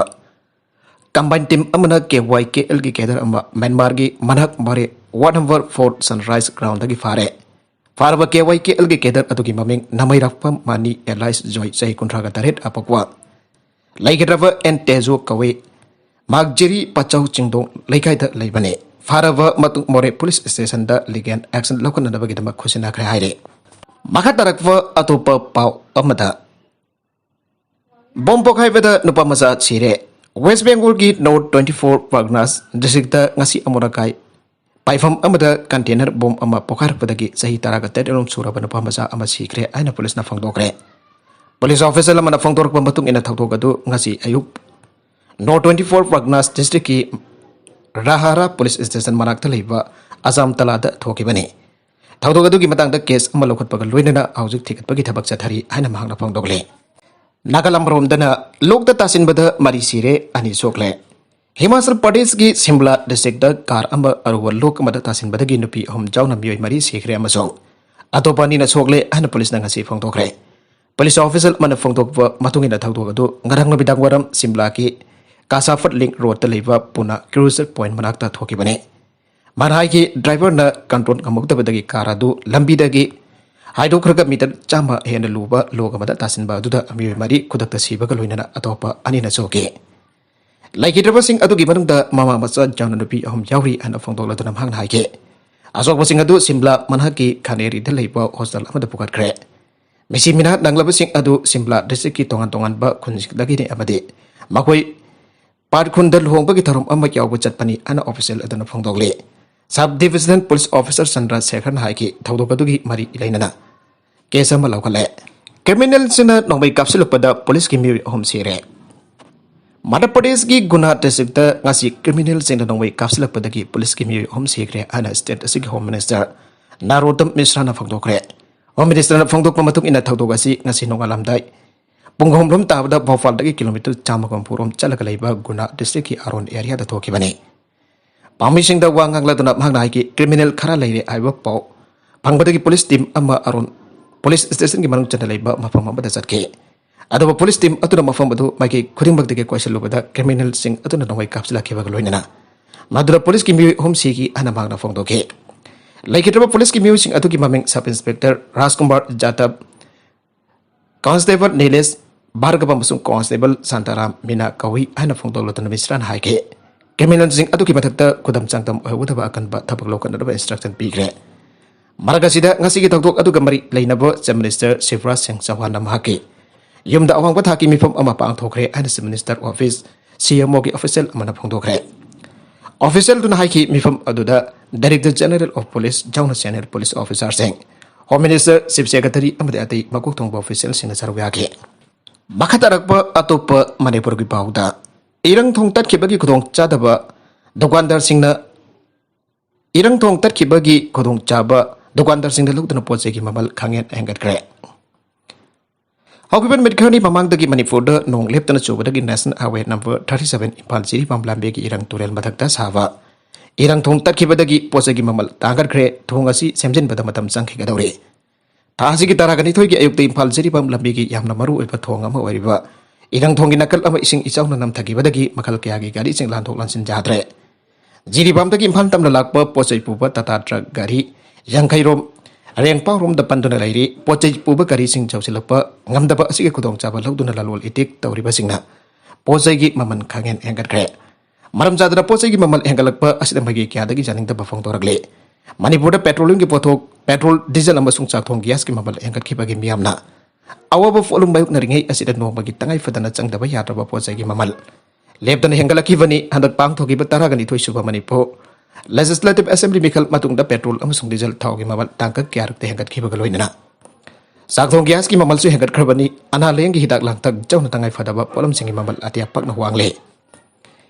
ꯀꯝꯕꯥꯏꯟ ꯇꯤꯝ ꯑꯃꯅ ꯀꯦ ꯋꯥꯏ ꯀꯦ ꯑꯦꯜꯒꯤ ꯀꯦꯗꯔ ꯑꯃ ꯃ꯭ꯌꯥꯟꯃꯥꯔꯒꯤ ꯃꯅꯥꯛ ꯃꯥꯔꯦ ꯋꯥꯔꯗ ꯅꯝꯕꯔ ꯐꯣꯔ ꯁꯟꯔꯥꯏꯖ ꯒ꯭ꯔꯥꯎꯟꯗꯒꯤ ꯐꯥꯔꯦ꯫ ꯐꯥꯔꯕ ꯀꯦ ꯋꯥꯏ ꯀꯦ ꯑꯦꯜꯒꯤ ꯀꯦꯗꯔ ꯑꯗꯨꯒꯤ ꯃꯃꯤꯡ ꯅꯃꯩꯔꯥꯛꯄꯝ ꯃꯅꯤ ꯑꯦꯂꯥꯏꯁ ꯖꯣꯏ, ꯆꯍꯤ ꯀꯨꯟꯊ꯭ꯔꯥꯒ ꯇꯔꯦꯠ ꯑꯄꯣꯛꯄ꯫ ꯂꯩꯈꯤꯗ꯭ꯔꯕ ꯑꯦꯟ ꯇꯦꯖꯣ ꯀꯧꯏ꯫ ꯃꯥꯛꯖꯤꯔꯤ ꯄꯆꯧ ꯆꯤꯡꯗꯣꯡ ꯂꯩꯀꯥꯏꯗ ꯂꯩꯕꯅꯤ꯫ ꯐꯥꯔꯕ ꯃꯇꯨꯡ ꯃꯣꯔꯦ ꯄꯨꯂꯤꯁ ꯁ꯭ꯇꯦꯁꯟꯗ ꯂꯤꯒꯦꯜ ꯑꯦꯛꯁꯟ ꯂꯧꯈꯠꯅꯅꯕꯒꯤꯗꯃꯛ ꯈꯨꯠꯁꯤꯟꯅꯈ꯭ꯔꯦ ꯍꯥꯏꯔꯤ꯫ ꯃꯈꯥ ꯇꯥꯔꯛꯄ ꯑꯇꯣꯞꯄ ꯄꯥꯎ ꯑꯃꯗ, ꯕꯣꯝ ꯄꯣꯈꯥꯏꯕꯗ ꯅꯨꯄꯥ ꯃꯆꯥ ꯁꯤꯔꯦ꯫ ꯋꯦꯁ ꯕꯦꯡꯒꯣꯜꯒꯤ ꯅꯣꯔꯠ ꯇ꯭ꯋꯦꯟꯇꯤ ꯐꯣꯔ ꯄꯔꯒꯅꯥꯁ ꯗꯤꯁꯇ꯭ꯔꯤꯛꯇ ꯉꯁꯤ ꯑꯃꯣꯠ ꯑꯀꯥꯏ ꯄꯥꯏꯐꯝ ꯑꯃꯗ ꯀꯟꯇꯦꯅꯔ ꯕꯣꯝ ꯑꯃ ꯄꯣꯈꯥꯏꯔꯛꯄꯗꯒꯤ ꯆꯍꯤ ꯇꯔꯥꯒ ꯇꯔꯦꯠ ꯔꯣꯝ ꯁꯨꯔꯕ ꯅꯨꯄꯥ ꯃꯆꯥ ꯑꯃ ꯁꯤꯈ꯭ꯔꯦ ꯍꯥꯏꯅ ꯄꯨꯂꯤꯁꯅ ꯐꯣꯡꯗꯣꯛꯈ꯭ꯔꯦ꯫ ꯄꯨꯂꯤꯁ ꯑꯣꯐꯤꯁꯔ ꯑꯃꯅ ꯐꯣꯡꯗꯣꯔꯛꯄ ꯃꯇꯨꯡ ꯏꯟꯅ ꯊꯧꯗꯣꯛ ꯑꯗꯨ ꯉꯁꯤ ꯑꯌꯨꯛ ꯅꯣꯔꯠ ꯇ꯭ꯋꯦꯟꯇꯤ ꯐꯣꯔ ꯄꯔꯒꯅꯥꯁ ꯗꯤꯁꯇ꯭ꯔꯤꯛꯀꯤ ꯔꯥꯍꯥꯔꯥ ꯄꯨꯂꯤꯁ ꯁ꯭ꯇꯦꯁꯟ ꯃꯅꯥꯛꯇ ꯂꯩꯕ ꯑꯖꯥꯝ ꯇꯂꯥꯗ ꯊꯣꯛꯈꯤꯕꯅꯤ꯫ ꯊꯧꯗꯣꯛ ꯑꯗꯨꯒꯤ ꯃꯇꯥꯡꯗ ꯀꯦꯁ ꯑꯃ ꯂꯧꯈꯠꯄꯒ ꯂꯣꯏꯅꯅ ꯍꯧꯖꯤꯛ ꯊꯤꯒꯠꯄꯒꯤ ꯊꯕꯛ ꯆꯠꯊꯔꯤ ꯍꯥꯏꯅ ꯃꯍꯥꯛꯅ ꯐꯣꯡꯗꯣꯛꯂꯤ꯫ ꯅꯥꯒꯥꯂꯝ ꯔꯣꯝꯗꯅ ꯂꯣꯛꯇ ꯇꯥꯁꯤꯟꯕꯗ ꯃꯔꯤ ꯁꯤꯔꯦ, ꯑꯅꯤ ꯁꯣꯛꯂꯦ꯫ ꯍꯤꯃꯥꯆꯜ ꯄ꯭ꯔꯗꯦꯁꯀꯤ ꯁꯤꯝꯂꯥ ꯗꯤꯁꯇ꯭ꯔꯤꯛꯇ ꯀꯥꯔ ꯑꯃ ꯑꯔꯨꯕ ꯂꯣꯛ ꯑꯃꯗ ꯇꯥꯁꯤꯟꯕꯗꯒꯤ ꯅꯨꯄꯤ ꯑꯍꯨꯝ ꯌꯥꯎꯅ ꯃꯤꯑꯣꯏ ꯃꯔꯤ ꯁꯤꯈ꯭ꯔꯦ ꯑꯃꯁꯨꯡ ꯑꯇꯣꯞꯄ ꯑꯅꯤꯅ ꯁꯣꯛꯂꯦ ꯍꯥꯏꯅ ꯄꯨꯂꯤꯁꯅ ꯉꯁꯤ ꯐꯣꯡꯗꯣꯛꯈ꯭ꯔꯦ꯫ ꯄꯨꯂꯤꯁ ꯑꯣꯐꯤꯁꯤꯌꯦꯜ ꯑꯃꯅ ꯐꯣꯡꯗꯣꯛꯄ ꯃꯇꯨꯡ ꯏꯟꯅ ꯊꯧꯗꯣꯛ ꯑꯗꯨ ꯉꯔꯥꯡ ꯅꯨꯃꯤꯗꯥꯡ ꯋꯥꯏꯔꯝ ꯁꯤꯝꯂꯥꯒꯤ ꯀꯥꯁꯥꯐꯠ ꯂꯤꯡ ꯔꯣꯗꯇ ꯂꯩꯕ ꯄꯨꯅꯥ ꯀ꯭ꯔꯨꯖꯔ ꯄꯣꯏꯟꯠ ꯃꯅꯥꯛꯇ ꯊꯣꯛꯈꯤꯕꯅꯤ꯫ ꯃꯔꯥꯏꯒꯤ ꯗ꯭ꯔꯥꯏꯚꯔꯅ ꯀꯟꯇ꯭ꯔꯣꯜ ꯉꯝꯍꯧꯗꯕꯗꯒꯤ ꯀꯥꯔ ꯑꯗꯨ ꯂꯝꯕꯤꯗꯒꯤ ꯍꯥꯏꯗꯣꯛꯈ꯭ꯔꯒ ꯃꯤꯇꯔ ꯆꯥꯝꯃ ꯍꯦꯟꯅ ꯂꯨꯕ ꯂꯣꯛ ꯑꯃꯗ ꯇꯥꯁꯤꯟꯕ ꯑꯗꯨꯗ ꯃꯤꯑꯣꯏ ꯃꯔꯤ ꯈꯨꯗꯛꯇ ꯁꯤꯕꯒ ꯂꯣꯏꯅꯅ ꯑꯇꯣꯞꯄ ꯑꯅꯤꯅ ꯁꯣꯛꯈꯤ꯫ ꯂꯩꯈꯤꯗ꯭ꯔꯕꯁꯤꯡ ꯑꯗꯨꯒꯤ ꯃꯅꯨꯡꯗ ꯃꯃꯥ ꯃꯆꯥ ꯌꯥꯎꯅ ꯅꯨꯄꯤ ꯑꯍꯨꯝ ꯌꯥꯎꯔꯤ ꯍꯥꯏꯅ ꯐꯣꯡꯗꯣꯛꯂꯗꯨꯅ ꯃꯍꯥꯛꯅ ꯍꯥꯏꯈꯤ꯫ ꯑꯁꯣꯛꯄꯁꯤꯡ ꯑꯗꯨ ꯁꯤꯝꯂꯥ ꯃꯅꯥꯛꯀꯤ ꯈꯥꯅꯦꯔꯤꯗ ꯂꯩꯕ ꯍꯣꯁꯇꯦꯜ ꯑꯃꯗ ꯄꯨꯈꯠꯈ꯭ꯔꯦ꯫ ꯃꯤꯁꯤ ꯃꯤꯅꯥ ꯅꯪꯂꯕꯁꯤꯡ ꯑꯗꯨ ꯁꯤꯝꯂꯥ ꯗꯤꯁꯇ꯭ꯔꯤꯛꯀꯤ ꯇꯣꯉꯥꯟ ꯇꯣꯉꯥꯟꯕ ꯈꯨꯟꯁꯤꯡꯗꯒꯤꯅꯤ ꯑꯃꯗꯤ ꯃꯈꯣꯏ ꯄꯥꯠ ꯈꯨꯟꯗ ꯂꯨꯍꯣꯡꯕꯒꯤ ꯊꯧꯔꯝ ꯑꯃ ꯌꯥꯎꯕ ꯆꯠꯄꯅꯤ ꯍꯥꯏꯅ ꯑꯣꯐꯤꯁꯤꯌꯦꯜ ꯑꯗꯨꯅ ꯐꯣꯡꯗꯣꯛꯂꯤ꯫ Sub divisional police officer Chandra ꯁꯦꯈꯔꯅ ꯍꯥꯏꯈꯤ, ꯊꯧꯗꯣꯛ ꯑꯗꯨꯒꯤ ꯃꯔꯤ ꯂꯩꯅꯅ ꯀꯦꯁ ꯑꯃ ꯂꯧꯈꯠꯂꯦ꯫ ꯀ꯭ꯔꯤꯃꯤꯅꯦꯜꯁꯤꯡꯅ ꯅꯣꯡꯃꯩ ꯀꯥꯞꯁꯤꯜꯂꯛꯄꯗ ꯄꯨꯂꯤꯁꯀꯤ ꯃꯤꯑꯣꯏ ꯑꯍꯨꯝ ꯁꯤꯔꯦ꯫ ꯃꯙ꯭ꯌ ꯄ꯭ꯔꯗꯦꯁꯀꯤ ꯒꯨꯅꯥ ꯗꯤꯁꯇ꯭ꯔꯤꯛꯇ ꯉꯁꯤ ꯀ꯭ꯔꯤꯃꯤꯅꯦꯜꯁꯤꯡꯅ ꯅꯣꯡꯃꯩ ꯀꯥꯞꯁꯤꯜꯂꯛꯄꯗꯒꯤ ꯄꯨꯂꯤꯁꯀꯤ ꯃꯤꯑꯣꯏ ꯑꯍꯨꯝ ꯁꯤꯈ꯭ꯔꯦ ꯍꯥꯏꯅ ꯁ꯭ꯇꯦꯠ ꯑꯁꯤꯒꯤ ꯍꯣꯝ ꯃꯤꯅꯤꯁꯇꯔ ꯅꯥꯔꯣꯇꯝ ꯃꯤꯁ꯭ꯔꯥꯅ ꯐꯣꯡꯗꯣꯛꯈ꯭ꯔꯦ꯫ ꯍꯣꯝ ꯃꯤꯅꯤꯁꯇꯔꯅ ꯐꯣꯡꯗꯣꯛꯄ ꯃꯇꯨꯡ ꯏꯟꯅ ꯊꯧꯗꯣꯛ ꯑꯁꯤ ꯉꯁꯤ ꯅꯣꯡꯉꯥꯜꯂꯝꯗꯥꯏ ꯄꯨꯡ ꯑꯍꯨꯝ ꯔꯣꯝ ꯇꯥꯕꯗ ꯚꯣꯄꯥꯜꯗꯒꯤ ꯀꯤꯂꯣꯃꯤꯇꯔ ꯆꯥꯝꯃꯒ ꯍꯨꯝꯐꯨ ꯔꯣꯝ ꯆꯠꯂꯒ ꯂꯩꯕ ꯒꯨꯅꯥ ꯗꯤꯁꯇ꯭ꯔꯤꯛꯀꯤ ꯑꯔꯣꯟ ꯑꯦꯔꯤꯌꯥꯗ ꯊꯣꯛꯈꯤꯕꯅꯤ꯫ ꯄꯥꯎꯃꯤꯁꯤꯡꯗ ꯋꯥ ꯉꯥꯡꯂꯗꯨꯅ ꯃꯍꯥꯛꯅ ꯍꯥꯏꯈꯤ, ꯀ꯭ꯔꯤꯃꯤꯅꯦꯜ ꯈꯔ ꯂꯩꯔꯦ ꯍꯥꯏꯕ ꯄꯥꯎ ꯐꯪꯕꯗꯒꯤ ꯄꯨꯂꯤꯁ ꯇꯤꯝ ꯑꯃ ꯑꯔꯣꯟ ꯄꯨꯂꯤꯁ ꯁ꯭ꯇꯦꯁꯟꯒꯤ ꯃꯅꯨꯡ ꯆꯟꯅ ꯂꯩꯕ ꯃꯐꯝ ꯑꯃꯗ ꯆꯠꯈꯤ꯫ ꯑꯗꯨꯕꯨ ꯄꯨꯂꯤꯁ ꯇꯤꯝ ꯑꯗꯨꯅ ꯃꯐꯝ ꯑꯗꯨ ꯃꯥꯏꯀꯩ ꯈꯨꯗꯤꯡꯃꯛꯇꯒꯤ ꯀꯣꯏꯁꯤꯜꯂꯨꯕꯗ ꯀ꯭ꯔꯤꯃꯤꯅꯦꯜꯁꯤꯡ ꯑꯗꯨꯅ ꯅꯣꯡꯃꯩ ꯀꯥꯞꯁꯤꯜꯂꯛꯈꯤꯕꯒ ꯂꯣꯏꯅꯅ ꯃꯗꯨꯗ ꯄꯨꯂꯤꯁꯀꯤ ꯃꯤꯑꯣꯏ ꯑꯍꯨꯝ ꯁꯤꯈꯤ ꯍꯥꯏꯅ ꯃꯍꯥꯛꯅ ꯐꯣꯡꯗꯣꯛꯈꯤ꯫ ꯂꯩꯈꯤꯗ꯭ꯔꯕ ꯄꯨꯂꯤꯁꯀꯤ ꯃꯤꯑꯣꯏꯁꯤꯡ ꯑꯗꯨꯒꯤ ꯃꯃꯤꯡ ꯁꯕ ꯏꯟꯁꯄꯦꯛꯇꯔ ꯔꯥꯖꯀꯨꯃꯥꯔ ꯖꯥꯇꯕ, ꯀꯣꯟꯁꯇꯦꯕꯜ ꯅꯤꯂꯦꯁ ꯚꯥꯔꯒꯕ ꯑꯃꯁꯨꯡ ꯀꯣꯟꯁꯇꯦꯕꯜ ꯁꯥꯟꯇꯥꯔꯥꯝ ꯃꯤꯅꯥ ꯀꯧꯏ ꯍꯥꯏꯅ ꯐꯣꯡꯗꯣꯛꯂꯗꯨꯅ ꯃꯤꯁ꯭ꯔꯥꯅ ꯍꯥꯏꯈꯤ꯫ ꯀ꯭ꯔꯤꯃꯤꯅꯦꯜꯁꯤꯡ ꯑꯗꯨꯒꯤ ꯃꯊꯛꯇ ꯈꯨꯗꯝ ꯆꯥꯡꯗꯝ ꯑꯣꯏꯍꯧꯒꯗꯕ ꯑꯀꯟꯕ ꯊꯕꯛ ꯂꯧꯈꯠꯅꯅꯕ ꯏꯟꯁꯇ꯭ꯔꯛꯁꯟ ꯄꯤꯈ꯭ꯔꯦ꯫ ꯃꯔꯛ ꯑꯁꯤꯗ ꯉꯁꯤꯒꯤ ꯊꯧꯗꯣꯛ ꯑꯗꯨꯒ ꯃꯔꯤ ꯂꯩꯅꯕ ꯆꯤꯐ ꯃꯤꯅꯤꯁꯇꯔ ꯁꯤꯕꯔꯥꯖ ꯁꯤꯡ ꯆꯧꯍꯥꯟꯅ ꯃꯍꯥꯛꯀꯤ ꯌꯨꯝꯗ ꯑꯋꯥꯡꯕ ꯊꯥꯛꯀꯤ ꯃꯤꯐꯝ ꯑꯃ ꯄꯥꯡꯊꯣꯛꯈ꯭ꯔꯦ ꯍꯥꯏꯅ chief minister office, C M ꯑꯣꯒꯤ ꯑꯣꯐꯤꯁꯤꯌꯦꯜ ꯑꯃꯅ ꯐꯣꯡꯗꯣꯛꯈ꯭ꯔꯦ꯫ ꯑꯣꯐꯤꯁꯤꯌꯦꯜꯗꯨꯅ ꯍꯥꯏꯈꯤ, ꯃꯤꯐꯝ ꯑꯗꯨꯗ ꯗꯥꯏꯔꯦꯛꯇꯔ ꯖꯦꯅꯔꯦꯜ ꯑꯣꯐ ꯄꯨꯂꯤꯁ ꯌꯥꯎꯅ ꯁꯦꯅꯤꯌꯔ ꯄꯨꯂꯤꯁ ꯑꯣꯐꯤꯁꯥꯔꯁꯤꯡ, ꯍꯣꯝ ꯃꯤꯅꯤꯁꯇꯔ, ꯆꯤꯐ ꯁꯦꯀ꯭ꯔꯦꯇꯔꯤ ꯑꯃꯗꯤ ꯑꯇꯩ ꯃꯀꯣꯛ ꯊꯣꯡꯕ ꯑꯣꯐꯤꯁꯤꯌꯦꯜꯁꯤꯡꯅ ꯁꯔꯨꯛ ꯌꯥꯈꯤ꯫ ꯃꯈꯥ ꯇꯥꯔꯛꯄ ꯑꯇꯣꯞꯄ ꯃꯅꯤꯄꯨꯔꯒꯤ ꯄꯥꯎꯗ, ꯏꯔꯪ ꯊꯣꯡ ꯇꯠꯈꯤꯕꯒꯤ ꯈꯨꯗꯣꯡꯆꯥꯗꯕ ꯗꯨꯀꯥꯟꯗꯥꯔꯁꯤꯡꯅ, ꯏꯔꯪ ꯊꯣꯡ ꯇꯠꯈꯤꯕꯒꯤ ꯈꯨꯗꯣꯡꯆꯥꯕ ꯗꯨꯀꯥꯟꯗꯥꯔꯁꯤꯡꯅ ꯂꯧꯗꯨꯅ ꯄꯣꯠ ꯆꯩꯒꯤ ꯃꯃꯜ ꯈꯪꯍꯦꯟ ꯍꯦꯟꯒꯠꯈ꯭ꯔꯦ꯫ ꯍꯧꯈꯤꯕ ꯅꯨꯃꯤꯠ ꯈꯔꯅꯤ ꯃꯃꯥꯡꯗꯒꯤ ꯃꯅꯤꯄꯨꯔꯗ ꯅꯣꯡ ꯂꯦꯞꯇꯅ ꯆꯨꯕꯗꯒꯤ national highway number thirty seven Imphal Jiribam ꯂꯝꯕꯤꯒꯤ ꯏꯔꯪ ꯇꯨꯔꯦꯜ ꯃꯊꯛꯇ ꯁꯥꯕ ꯏꯔꯪ ꯊꯣꯡ ꯇꯠꯈꯤꯕꯗꯒꯤ ꯄꯣꯠ ꯆꯩꯒꯤ ꯃꯃꯜ ꯇꯥꯡꯈꯠꯈ꯭ꯔꯦ꯫ ꯊꯣꯡ ꯑꯁꯤ ꯁꯦꯝꯖꯤꯟꯕꯗ ꯃꯇꯝ ꯆꯪꯈꯤꯒꯗꯧꯔꯤ꯫ ꯊꯥ ꯑꯁꯤꯒꯤ ꯇꯔꯥꯒ ꯅꯤꯊꯣꯏꯒꯤ ꯑꯌꯨꯛꯇ ꯏꯝꯐꯥꯜ ꯖꯤꯔꯤꯕꯥꯝ ꯂꯝꯕꯤꯒꯤ ꯌꯥꯝꯅ ꯃꯔꯨ ꯑꯣꯏꯕ ꯊꯣꯡ ꯑꯃ ꯑꯣꯏꯔꯤꯕ ꯏꯔꯪ ꯊꯣꯡꯒꯤ ꯅꯥꯀꯜ ꯑꯃ ꯏꯁꯤꯡ ꯏꯆꯥꯎꯅ ꯅꯝꯊꯈꯤꯕꯗꯒꯤ ꯃꯈꯜ ꯀꯌꯥꯒꯤ ꯒꯥꯔꯤꯁꯤꯡ ꯂꯥꯟꯊꯣꯛ ꯂꯥꯟꯁꯤꯟ ꯌꯥꯗ꯭ꯔꯦ꯫ ꯖꯤꯔꯤꯕꯥꯝꯗꯒꯤ ꯏꯝꯐꯥꯜ ꯇꯝꯅ ꯂꯥꯛꯄ ꯄꯣꯠ ꯆꯩ ꯄꯨꯕ ꯇꯥꯇꯥ ꯇ꯭ꯔꯛ ꯒꯥꯔꯤ ꯌꯥꯡꯈꯩꯔꯣꯝ ꯔꯦꯡꯄꯥꯎꯔꯣꯝꯗ ꯄꯟꯗꯨꯅ ꯂꯩꯔꯤ꯫ ꯄꯣꯠ ꯆꯩ ꯄꯨꯕ ꯒꯥꯔꯤꯁꯤꯡ ꯌꯧꯁꯤꯜꯂꯛꯄ ꯉꯝꯗꯕ ꯑꯁꯤꯒꯤ ꯈꯨꯗꯣꯡꯆꯥꯕ ꯂꯧꯗꯨꯅ ꯂꯂꯣꯜ ꯏꯇꯤꯛ ꯇꯧꯔꯤꯕꯁꯤꯡꯅ ꯄꯣꯠ ꯆꯩꯒꯤ ꯃꯃꯜ ꯈꯪꯍꯦꯟ ꯍꯦꯟꯒꯠꯈ꯭ꯔꯦ꯫ ꯃꯔꯝ ꯆꯥꯗꯅ ꯄꯣꯠ ꯆꯩꯒꯤ ꯃꯃꯜ ꯍꯦꯟꯒꯠꯂꯛꯄ ꯑꯁꯤꯗ ꯃꯥꯏꯀꯩ ꯀꯌꯥꯗꯒꯤ ꯌꯥꯅꯤꯡꯗꯕ ꯐꯣꯡꯗꯣꯔꯛꯂꯤ꯫ ꯃꯅꯤꯄꯨꯔꯗ ꯄꯦꯇ꯭ꯔꯣꯂꯤꯌꯝꯒꯤ ꯄꯣꯠꯊꯣꯛ, ꯄꯦꯇ꯭ꯔꯣꯜ, ꯗꯤꯖꯜ ꯑꯃꯁꯨꯡ ꯆꯥꯛꯊꯣꯡ ꯒ꯭ꯌꯥꯁꯀꯤ ꯃꯃꯜ ꯍꯦꯟꯒꯠꯈꯤꯕꯒꯤ ꯃꯤꯌꯥꯝꯅ ꯑꯋꯥꯕ ꯄꯣꯠꯂꯨꯝ ꯃꯥꯌꯣꯛꯅꯔꯤꯉꯩ ꯑꯁꯤꯗ ꯅꯣꯡꯃꯒꯤ ꯇꯉꯥꯏ ꯐꯗꯅ ꯆꯪꯗꯕ ꯌꯥꯗ꯭ꯔꯕ ꯄꯣꯠ ꯆꯩꯒꯤ ꯃꯃꯜ ꯂꯦꯞꯇꯅ ꯍꯦꯟꯒꯠꯂꯛꯈꯤꯕꯅꯤ꯫ ꯍꯟꯗꯛ ꯄꯥꯡꯊꯣꯛꯈꯤꯕ ꯇꯔꯥꯒ ꯅꯤꯊꯣꯏ ꯁꯨꯕ ꯃꯅꯤꯄꯨꯔ ꯂꯦꯖꯤꯁꯂꯦꯇꯤꯚ ꯑꯦꯁꯦꯝꯕ꯭ꯂꯤ ꯃꯤꯈꯜ ꯃꯇꯨꯡꯗ ꯄꯦꯇ꯭ꯔꯣꯜ ꯑꯃꯁꯨꯡ ꯗꯤꯖꯜ ꯊꯥꯎꯒꯤ ꯃꯃꯜ ꯇꯥꯡꯀꯛ ꯀꯌꯥꯔꯛꯇ ꯍꯦꯟꯒꯠꯈꯤꯕꯒ ꯂꯣꯏꯅꯅ ꯆꯥꯛꯊꯣꯡ ꯒ꯭ꯌꯥꯁꯀꯤ ꯃꯃꯜꯁꯨ ꯍꯦꯟꯒꯠꯈ꯭ꯔꯕꯅꯤ꯫ ꯑꯅꯥ ꯂꯥꯌꯦꯡꯒꯤ ꯍꯤꯗꯥꯛ ꯂꯥꯡꯊꯛ ꯌꯥꯎꯅ ꯇꯉꯥꯏ ꯐꯗꯕ ꯄꯣꯠꯂꯝꯁꯤꯡꯒꯤ ꯃꯃꯜ ꯑꯇꯤꯌꯥ ꯄꯛꯅ ꯋꯥꯡꯂꯦ꯫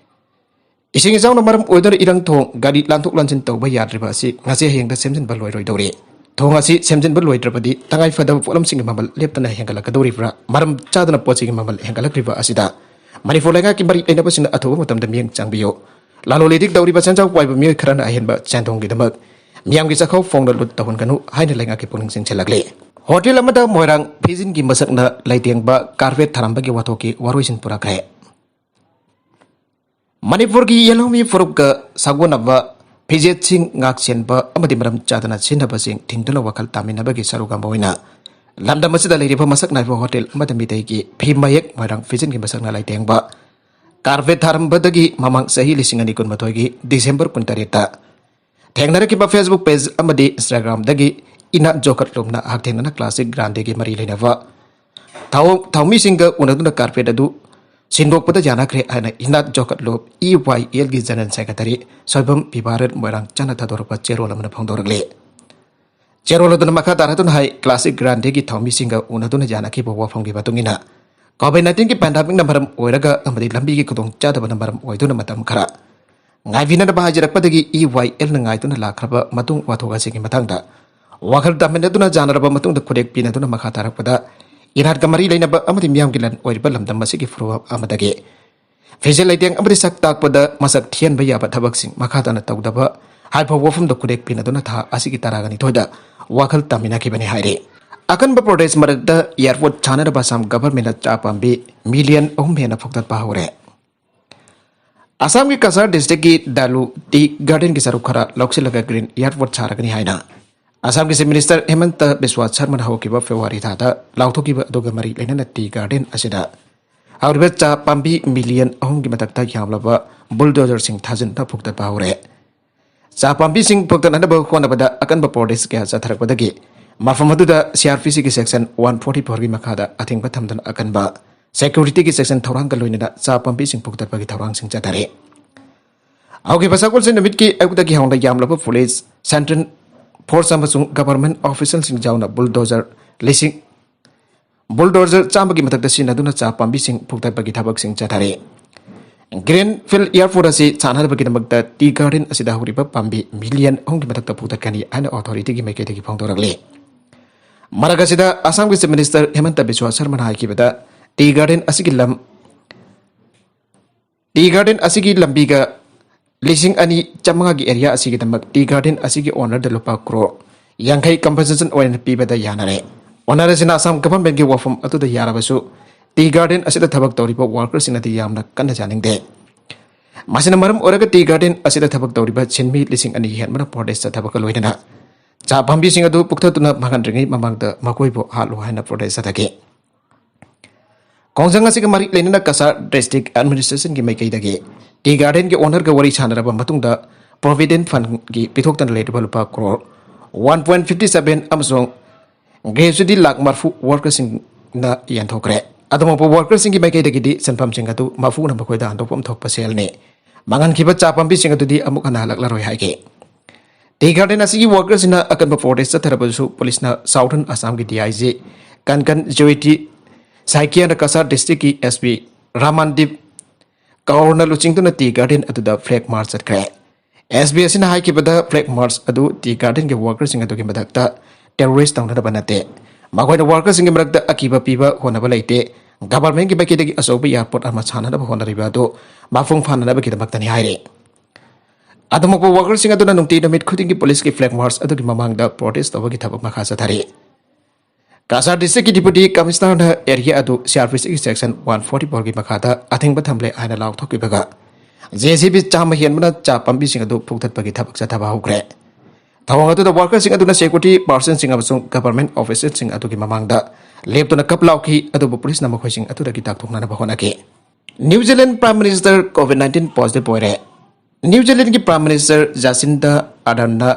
ꯏꯁꯤꯡ ꯏꯆꯥꯎꯅ ꯃꯔꯝ ꯑꯣꯏꯗꯨꯅ ꯏꯔꯪ ꯊꯣꯡ ꯒꯥꯔꯤ ꯂꯥꯟꯊꯣꯛ ꯂꯥꯟꯁꯤꯟ ꯇꯧꯕ ꯌꯥꯗ꯭ꯔꯤꯕ ꯑꯁꯤ ꯉꯁꯤ ꯍꯌꯦꯡꯗ ꯁꯦꯝꯖꯤꯟꯕ ꯂꯣꯏꯔꯣꯏꯗꯧꯔꯤ꯫ ꯊꯣꯡ ꯑꯁꯤ ꯁꯦꯝꯖꯤꯟꯕ ꯂꯣꯏꯗ꯭ꯔꯕꯗꯤ ꯇꯉꯥꯏ ꯐꯗꯕ ꯄꯣꯠꯂꯝꯁꯤꯡꯒꯤ ꯃꯃꯜ ꯂꯦꯞꯇꯅ ꯍꯦꯟꯒꯠꯂꯛꯀꯗꯧꯔꯤꯕ꯭ꯔꯥ? ꯃꯔꯝ ꯆꯥꯗꯅ ꯄꯣꯠ ꯆꯩꯒꯤ ꯃꯃꯜ ꯍꯦꯟꯒꯠꯂꯛꯂꯤꯕ ꯑꯁꯤꯗ ꯃꯅꯤꯄꯨꯔ ꯂꯩꯉꯥꯛꯀꯤ ꯃꯔꯤ ꯂꯩꯅꯕꯁꯤꯡꯅ ꯑꯊꯨꯕ ꯃꯇꯝꯗ ꯃꯤꯠꯌꯦꯡ ꯆꯪꯕꯤꯌꯨ꯫ ꯂꯂꯣꯟ ꯏꯇꯤꯛ ꯇꯧꯔꯤꯕ ꯁꯦꯟꯖꯥꯎ ꯄꯥꯏꯕ ꯃꯤꯑꯣꯏ ꯈꯔꯅ ꯑꯍꯦꯟꯕ ꯁꯦꯟꯊꯣꯡꯒꯤꯗꯃꯛ ꯃꯤꯌꯥꯝꯒꯤ ꯆꯥꯛꯈꯥꯎ ꯐꯣꯡꯅ ꯂꯨꯠ ꯇꯧꯍꯟꯒꯅꯨ ꯍꯥꯏꯅ ꯂꯩꯉꯥꯛꯀꯤ ꯄꯨꯛꯅꯤꯡ ꯆꯤꯡꯁꯤꯜꯂꯛꯂꯤ꯫ ꯍꯣꯇꯦꯜ ꯑꯃꯗ ꯃꯣꯏꯔꯥꯡ ꯐꯤꯖꯤꯟꯒꯤ ꯃꯁꯛꯅ ꯂꯩꯇꯦꯡꯕ ꯀꯥꯔꯄꯦꯠ ꯊꯥꯔꯝꯕꯒꯤ ꯋꯥꯊꯣꯛꯀꯤ ꯋꯥꯔꯣꯏꯁꯤꯟ ꯄꯨꯔꯛꯈ꯭ꯔꯦ꯫ ꯃꯅꯤꯄꯨꯔꯒꯤ ꯌꯦꯜꯍꯧꯃꯤ ꯐꯨꯔꯨꯞꯀ ꯁꯥꯒꯣꯟꯅꯕ ꯐꯤꯖꯦꯠꯁꯤꯡ ꯉꯥꯛ ꯁꯦꯟꯕ ꯑꯃꯗꯤ ꯃꯔꯝ ꯆꯥꯗꯅ ꯁꯤꯖꯤꯟꯅꯕꯁꯤꯡ ꯊꯤꯡꯗꯨꯅ ꯋꯥꯈꯜ ꯇꯥꯃꯤꯟꯅꯕꯒꯤ ꯁꯔꯨꯛ ꯑꯃ ꯑꯣꯏꯅ ꯂꯝꯗꯝ ꯑꯁꯤꯗ ꯂꯩꯔꯤꯕ ꯃꯁꯛ ꯅꯥꯏꯕ ꯍꯣꯇꯦꯜ ꯑꯃꯗ ꯃꯤꯇꯩꯒꯤ ꯐꯤ ꯃꯌꯦꯛ ꯃꯣꯏꯔꯥꯡ ꯐꯤꯖꯤꯟꯒꯤ ꯃꯁꯛꯅ ꯂꯩꯇꯦꯡꯕ ꯀꯥꯔꯄꯦꯠ ꯊꯥꯔꯝꯕꯗꯒꯤ ꯃꯃꯥꯡ ꯆꯍꯤ ꯂꯤꯁꯤꯡ ꯑꯅꯤ ꯀꯨꯟꯃꯥꯊꯣꯏꯒꯤ ꯗꯤꯁꯦꯝꯕꯔ ꯀꯨꯟꯇꯔꯦꯠꯇ ꯊꯦꯡꯅꯔꯛꯈꯤꯕ Facebook page ꯑꯃꯗꯤ Instagramꯗꯒꯤ ꯏꯅꯥꯠ ꯖꯣꯀꯠꯂꯨꯞꯅ ꯍꯛꯊꯦꯡꯅꯅ classic grandꯦꯒꯤ ꯃꯔꯤ ꯂꯩꯅꯕ ꯊꯧ-, ꯊꯧꯃꯤꯁꯤꯡꯒ ꯎꯅꯗꯨꯅ ꯀꯥꯔꯄꯦꯠ ꯑꯗꯨ ꯁꯤꯟꯗꯣꯛꯄꯗ ꯌꯥꯅꯈ꯭ꯔꯦ ꯍꯥꯏꯅ ꯏꯅꯥꯠ ꯖꯣꯀꯠꯂꯨꯞ EYLꯒꯤ General Secretary ꯁꯣꯏꯕꯝ ꯄꯤꯕꯥꯔꯠ ꯃꯣꯏꯔꯥꯡ ꯆꯥꯅ ꯊꯥꯗꯣꯔꯛꯄ ꯆꯦꯔꯣꯜ ꯑꯃꯅ ꯐꯣꯡꯗꯣꯔꯛꯂꯤ꯫ ꯆꯦꯔꯣꯜ ꯑꯗꯨꯅ ꯃꯈꯥ ꯇꯥꯔꯗꯨꯅ ꯍꯥꯏ, classic grandꯦꯒꯤ ꯊꯧꯃꯤꯁꯤꯡꯒ ꯎꯅꯗꯨꯅ ꯌꯥꯅꯈꯤꯕ ꯋꯥꯐꯝꯒꯤ ꯃꯇꯨꯡ ꯏꯟꯅ COVID nineteenꯒꯤ pandemicꯅ ꯃꯔꯝ ꯑꯣꯏꯔꯒ ꯑꯃꯗꯤ ꯂꯝꯕꯤꯒꯤ ꯈꯨꯗꯣꯡꯆꯥꯗꯕꯅ ꯃꯔꯝ ꯑꯣꯏꯗꯨꯅ ꯃꯇꯝ ꯈꯔ ꯉꯥꯏꯕꯤꯅꯅꯕ ꯍꯥꯏꯖꯔꯛꯄꯗꯒꯤ EYLꯅ ꯉꯥꯏꯗꯨꯅ ꯂꯥꯛꯈ꯭ꯔꯕ ꯃꯇꯨꯡ ꯋꯥꯊꯣꯛ ꯑꯁꯤꯒꯤ ꯃꯇꯥꯡꯗ ꯋꯥꯈꯜ ꯇꯥꯃꯤꯟꯅꯗꯨꯅ ꯌꯥꯅꯔꯕ ꯃꯇꯨꯡꯗ ꯈꯨꯗꯦꯛ ꯄꯤꯅꯗꯨꯅ ꯃꯈꯥ ꯇꯥꯔꯛꯄꯗ ꯏꯅꯥꯠꯀ ꯃꯔꯤ ꯂꯩꯅꯕ ꯑꯃꯗꯤ ꯃꯤꯌꯥꯝꯒꯤ ꯂꯟ ꯑꯣꯏꯔꯤꯕ ꯂꯝꯗꯝ ꯑꯁꯤꯒꯤ ꯐꯨꯔꯨꯞ ꯑꯃꯗꯒꯤ ꯐꯤꯖꯦꯠ ꯂꯩꯇꯦꯡ ꯑꯃꯗꯤ ꯁꯛ ꯇꯥꯛꯄꯗ ꯃꯁꯛ ꯊꯤꯍꯟꯕ ꯌꯥꯕ ꯊꯕꯛꯁꯤꯡ ꯃꯈꯥ ꯇꯥꯅ ꯇꯧꯗꯕ ꯍꯥꯏꯕ ꯋꯥꯐꯝꯗ ꯈꯨꯗꯦꯛ ꯄꯤꯅꯗꯨꯅ ꯊꯥ ꯑꯁꯤꯒꯤ ꯇꯔꯥꯒꯅꯤꯊꯣꯏꯗ ꯋꯥꯈꯜ ꯇꯥꯃꯤꯟꯅꯈꯤꯕꯅꯤ ꯍꯥꯏꯔꯤ꯫ ꯑꯀꯟꯕ protest ꯃꯔꯛꯇ airport ꯁꯥꯟꯅꯅꯕ ꯑꯁꯥꯝ governmentꯅ ꯆꯥ ꯄꯥꯝꯕꯤ million ꯑꯍꯨꯝ ꯍꯦꯟꯅ ꯐꯨꯛꯇꯠꯄ ꯍꯧꯔꯦ꯫ ꯑꯁꯥꯝꯒꯤ ꯀꯁꯥꯔ districtꯀꯤ ꯗꯥꯂꯨ tea gardenꯒꯤ ꯁꯔꯨꯛ ꯈꯔ ꯂꯧꯁꯤꯜꯂꯒ green airport ꯁꯥꯔꯒꯅꯤ ꯍꯥꯏꯅ ꯑꯁꯥꯝꯒꯤ Chief Minister ꯍꯦꯃꯟꯇ ꯕꯤꯁ꯭ꯋꯥ ꯁꯔꯃꯅ ꯍꯧꯈꯤꯕ February ꯊꯥꯗ ꯂꯥꯎꯊꯣꯛꯈꯤꯕ ꯑꯗꯨꯒ ꯃꯔꯤ ꯂꯩꯅꯅ tea garden ꯑꯁꯤꯗ ꯍꯧꯔꯤꯕ ꯆꯥ ꯄꯥꯝꯕꯤ million ꯑꯍꯨꯝꯒꯤ ꯃꯊꯛꯇ ꯌꯥꯝꯂꯕ bulldozerꯁꯤꯡ ꯊꯥꯖꯤꯟꯗꯨꯅ ꯐꯨꯛꯇꯠꯄ ꯍꯧꯔꯦ꯫ ꯆꯥ ꯄꯥꯝꯕꯤꯁꯤꯡ ꯐꯨꯛꯇꯠꯅꯅꯕ ꯍꯣꯠꯅꯕꯗ ꯑꯀꯟꯕ protest ꯀꯌꯥ ꯆꯠꯊꯔꯛꯄꯗꯒꯤ ꯃꯐꯝ ꯑꯗꯨꯗ CrPCꯒꯤ section one forty fourꯒꯤ ꯃꯈꯥꯗ ꯑꯊꯤꯡꯕ ꯊꯝꯗꯨꯅ ꯑꯀꯟꯕ securityꯒꯤ section ꯊꯧꯔꯥꯡꯒ ꯂꯣꯏꯅꯅ ꯆꯥ ꯄꯥꯝꯕꯤꯁꯤꯡ ꯐꯨꯛꯇꯠꯄꯒꯤ ꯊꯧꯔꯥꯡꯁꯤꯡ ꯆꯠꯊꯔꯤ꯫ ꯍꯧꯈꯤꯕ ꯁꯒꯣꯜꯁꯦꯟ ꯅꯨꯃꯤꯠꯀꯤ ꯑꯌꯨꯛꯇꯒꯤ ꯍꯧꯅ ꯌꯥꯝꯂꯕ police, central force ꯑꯃꯁꯨꯡ government officialꯁꯤꯡ ꯌꯥꯎꯅ bulldozer ꯂꯤꯁꯤꯡ, bulldozer ꯆꯥꯝꯃꯒꯤ ꯃꯊꯛꯇ ꯁꯤꯖꯤꯟꯅꯗꯨꯅ ꯆꯥ ꯄꯥꯝꯕꯤꯁꯤꯡ ꯐꯨꯛꯇꯠꯄꯒꯤ ꯊꯕꯛꯁꯤꯡ ꯆꯠꯊꯔꯤ꯫ Greenfield Airport ꯑꯁꯤ ꯁꯥꯟꯅꯅꯕꯒꯤꯗꯃꯛꯇ tea garden ꯑꯁꯤꯗ ꯍꯧꯔꯤꯕ ꯄꯥꯝꯕꯤ million ꯑꯍꯨꯝꯒꯤ ꯃꯊꯛꯇ ꯐꯨꯛꯇꯠꯀꯅꯤ ꯍꯥꯏꯅ authorityꯒꯤ ꯃꯥꯏꯀꯩꯗꯒꯤ ꯐꯣꯡꯗꯣꯔꯛꯂꯤ꯫ ꯃꯔꯛ ꯑꯁꯤꯗ ꯑꯁꯥꯝꯒꯤ Chief Minister ꯍꯦꯃꯟꯇ ꯕꯤꯁ꯭ꯋꯥ ꯁꯔꯃꯅ ꯍꯥꯏꯈꯤꯕꯗ, tea garden ꯑꯁꯤꯒꯤ ꯂꯝ, tea garden ꯑꯁꯤꯒꯤ ꯂꯝꯕꯤꯒ ꯂꯤꯁꯤꯡ ꯑꯅꯤ ꯆꯥꯃꯉꯥꯒꯤ ꯑꯦꯔꯤꯌꯥ ꯑꯁꯤꯒꯤꯗꯃꯛ ꯇꯤ ꯒꯥꯔꯗꯦꯟ ꯑꯁꯤꯒꯤ ꯑꯣꯅꯔꯗ ꯂꯨꯄꯥ ꯀ꯭ꯔꯣꯔ ꯌꯥꯡꯈꯩ ꯀꯝꯄꯦꯟꯁꯦꯁꯟ ꯑꯣꯏꯅ ꯄꯤꯕꯗ ꯌꯥꯅꯔꯦ꯫ ꯑꯣꯅꯔ ꯑꯁꯤꯅ ꯑꯁꯥꯝ ꯒꯚꯔꯟꯃꯦꯟꯠꯀꯤ ꯋꯥꯐꯝ ꯑꯗꯨꯗ ꯌꯥꯔꯕꯁꯨ, ꯇꯤ ꯒꯥꯔꯗꯦꯟ ꯑꯁꯤꯗ ꯊꯕꯛ ꯇꯧꯔꯤꯕ ꯋꯥꯔꯀꯔꯁꯤꯡꯅꯗꯤ ꯌꯥꯝꯅ ꯀꯟꯅ ꯌꯥꯅꯤꯡꯗꯦ꯫ ꯃꯁꯤꯅ ꯃꯔꯝ ꯑꯣꯏꯔꯒ ꯇꯤ ꯒꯥꯔꯗꯦꯟ ꯑꯁꯤꯗ ꯊꯕꯛ ꯇꯧꯔꯤꯕ ꯁꯤꯟꯃꯤ ꯂꯤꯁꯤꯡ ꯑꯅꯤ ꯍꯦꯟꯕꯅ ꯄ꯭ꯔꯣꯇꯦꯁ ꯆꯠꯊꯕꯒ ꯂꯣꯏꯅꯅ ꯆꯥ ꯄꯥꯝꯕꯤꯁꯤꯡ ꯑꯗꯨ ꯄꯨꯛꯊꯠꯇꯨꯅ ꯃꯥꯡꯍꯟꯗ꯭ꯔꯤꯉꯩ ꯃꯃꯥꯡꯗ ꯃꯈꯣꯏꯕꯨ ꯍꯥꯠꯂꯨ ꯍꯥꯏꯅ ꯄ꯭ꯔꯣꯇꯦꯁ ꯆꯠꯊꯈꯤ꯫ ꯈꯣꯡꯖꯪ ꯑꯁꯤꯒ ꯃꯔꯤ ꯂꯩꯅꯅ ꯀꯁꯥꯔ ꯗꯤꯁꯇ꯭ꯔꯤꯛ ꯑꯦꯗꯃꯤꯅꯤꯁꯇ꯭ꯔꯦꯁꯟꯒꯤ ꯃꯥꯏꯀꯩꯗꯒꯤ ꯇꯤ ꯒꯥꯔꯗꯦꯟꯒꯤ ꯑꯣꯅꯔꯒ ꯋꯥꯔꯤ ꯁꯥꯟꯅꯔꯕ ꯃꯇꯨꯡꯗ, ꯄ꯭ꯔꯣꯚꯤꯗꯦꯟꯠ ꯐꯟꯒꯤ ꯄꯤꯊꯣꯛꯇꯅ ꯂꯩꯔꯤꯕ ꯂꯨꯄꯥ crore one point fifty seven ꯑꯃꯁꯨꯡ ꯒ꯭ꯔꯦꯖꯨꯇꯤ ꯂꯥꯛ ꯃꯔꯐꯨ ꯋꯥꯔꯀꯔꯁꯤꯡꯅ ꯌꯦꯟꯊꯣꯛꯈ꯭ꯔꯦ꯫ ꯑꯗꯨꯃꯛꯄꯨ ꯋꯥꯔꯀꯔꯁꯤꯡꯒꯤ ꯃꯥꯏꯀꯩꯗꯒꯤꯗꯤ ꯁꯦꯟꯐꯝꯁꯤꯡ ꯑꯗꯨ ꯃꯄꯨꯅ ꯃꯈꯣꯏꯗ ꯍꯟꯗꯣꯛꯐꯝ ꯊꯣꯛꯄ ꯁꯦꯜꯅꯤ, ꯃꯥꯡꯍꯟꯈꯤꯕ ꯆꯥ ꯄꯥꯝꯕꯤꯁꯤꯡ ꯑꯗꯨꯗꯤ ꯑꯃꯨꯛ ꯍꯟꯅ ꯍꯜꯂꯛꯂꯔꯣꯏ ꯍꯥꯏꯈꯤ꯫ ꯇꯤ ꯒꯥꯔꯗꯦꯟ ꯑꯁꯤꯒꯤ ꯋꯥꯔꯀꯔꯁꯤꯡꯅ ꯑꯀꯟꯕ ꯄ꯭ꯔꯣꯇꯦꯁ ꯆꯠꯊꯔꯕꯁꯨ, ꯄꯨꯂꯤꯁꯅ ꯁꯥꯎꯊꯔꯟ ꯑꯁꯥꯝꯒꯤ ꯗꯤ ꯑꯥꯏ ꯖꯤ ꯀꯟꯀꯟ ꯖꯣꯏꯇꯤ ꯁꯥꯏꯀꯤꯌꯥꯅ ꯀꯁꯥꯔ ꯗꯤꯁꯇ꯭ꯔꯤꯛꯀꯤ ꯑꯦꯁ ꯄꯤ ꯔꯥꯃꯥꯟꯗꯤꯞ ꯀꯧꯔꯅ ꯂꯨꯆꯤꯡꯗꯨꯅ ꯇꯤ ꯒꯥꯔꯗꯦꯟ ꯑꯗꯨꯗ ꯐ꯭ꯂꯦꯒ ꯃꯥꯔꯆ ꯆꯠꯈ꯭ꯔꯦ꯫ ꯑꯦꯁ ꯄꯤ ꯑꯁꯤꯅ ꯍꯥꯏꯈꯤꯕꯗ, ꯐ꯭ꯂꯦꯒ ꯃꯥꯔꯆ ꯑꯗꯨ ꯇꯤ ꯒꯥꯔꯗꯦꯟꯒꯤ ꯋꯥꯔꯀꯔꯁꯤꯡ ꯑꯗꯨꯒꯤ ꯃꯊꯛꯇ ꯇꯦꯔꯣꯔꯤꯁ ꯇꯧꯅꯅꯕ ꯅꯠꯇꯦ꯫ ꯃꯈꯣꯏꯅ ꯋꯥꯔꯀꯔꯁꯤꯡꯒꯤ ꯃꯔꯛꯇ ꯑꯀꯤꯕ ꯄꯤꯕ ꯍꯣꯠꯅꯕ ꯂꯩꯇꯦ꯫ ꯒꯚꯔꯟꯃꯦꯟꯠꯀꯤ ꯃꯥꯏꯀꯩꯗꯒꯤ ꯑꯆꯧꯕ ꯏꯌꯥꯔꯄꯣꯔꯠ ꯑꯃ ꯁꯥꯅꯅꯕ ꯍꯣꯠꯅꯔꯤꯕ ꯑꯗꯨ ꯃꯄꯨꯡ ꯐꯥꯅꯅꯕꯒꯤꯗꯃꯛꯇꯅꯤ ꯍꯥꯏꯔꯤ꯫ ꯑꯗꯨꯃꯛꯄꯨ ꯋꯥꯔꯀꯔꯁꯤꯡ ꯑꯗꯨꯅ ꯅꯨꯡꯇꯤ ꯅꯨꯃꯤꯠ ꯈꯨꯗꯤꯡꯒꯤ ꯄꯨꯂꯤꯁꯀꯤ ꯐ꯭ꯂꯦꯒ ꯃꯥꯔꯆ ꯑꯗꯨꯒꯤ ꯃꯃꯥꯡꯗ ꯄ꯭ꯔꯣꯇꯦꯁ ꯇꯧꯕꯒꯤ ꯊꯕꯛ ꯃꯈꯥ ꯆꯠꯊꯔꯤ꯫ ꯀꯁꯥꯔ ꯗꯤꯁꯇ꯭ꯔꯤꯛꯀꯤ ꯗꯤꯄꯨꯇꯤ ꯀꯃꯤꯁꯅꯔꯅ ꯑꯦꯔꯤꯌꯥ ꯑꯗꯨ ꯁꯤ ꯑꯥꯔ ꯄꯤ ꯁꯤꯒꯤ ꯁꯦꯛꯁꯟ ꯋꯥꯟ ꯐꯣꯔꯇꯤ ꯐꯣꯔꯒꯤ ꯃꯈꯥꯗ ꯑꯊꯤꯡꯕ ꯊꯝꯂꯦ ꯍꯥꯏꯅ ꯂꯥꯎꯊꯣꯛꯈꯤꯕꯒ, ꯖꯦ ꯁꯤ ꯕꯤ ꯆꯥꯝꯃ ꯍꯦꯟꯕꯅ ꯆꯥ ꯄꯥꯝꯕꯤꯁꯤꯡ ꯑꯗꯨ ꯄꯨꯛꯊꯠꯄꯒꯤ ꯊꯕꯛ ꯆꯠꯊꯕ ꯍꯧꯈ꯭ꯔꯦ꯫ ꯊꯧꯑꯣꯡ ꯑꯗꯨꯗ ꯋꯥꯔꯀꯔꯁꯤꯡ ꯑꯗꯨꯅ ꯁꯦꯀ꯭ꯌꯨꯔꯤꯇꯤ ꯄꯥꯔꯁꯟꯁꯤꯡ ꯑꯃꯁꯨꯡ ꯒꯚꯔꯟꯃꯦꯟꯠ ꯑꯣꯐꯤꯁꯤꯌꯦꯜꯁꯤꯡ ꯑꯗꯨꯒꯤ ꯃꯃꯥꯡꯗ ꯂꯦꯞꯇꯨꯅ ꯀꯞ ꯂꯥꯎꯈꯤ, ꯑꯗꯨꯕꯨ ꯄꯨꯂꯤꯁꯅ ꯃꯈꯣꯏꯁꯤꯡ ꯑꯗꯨꯗꯒꯤ ꯇꯥꯛꯊꯣꯛꯅꯅꯕ ꯍꯣꯠꯅꯈꯤ꯫ New Zealand prime minister COVID nineteen positive ꯑꯣꯏꯔꯦ꯫ ꯅ꯭ꯌꯨ ꯖꯤꯂꯦꯟꯒꯤ ꯄ꯭ꯔꯥꯏꯝ ꯃꯤꯅꯤꯁꯇꯔ ꯖꯥꯁꯤꯟꯗ ꯑꯥꯔꯗꯔꯟꯅ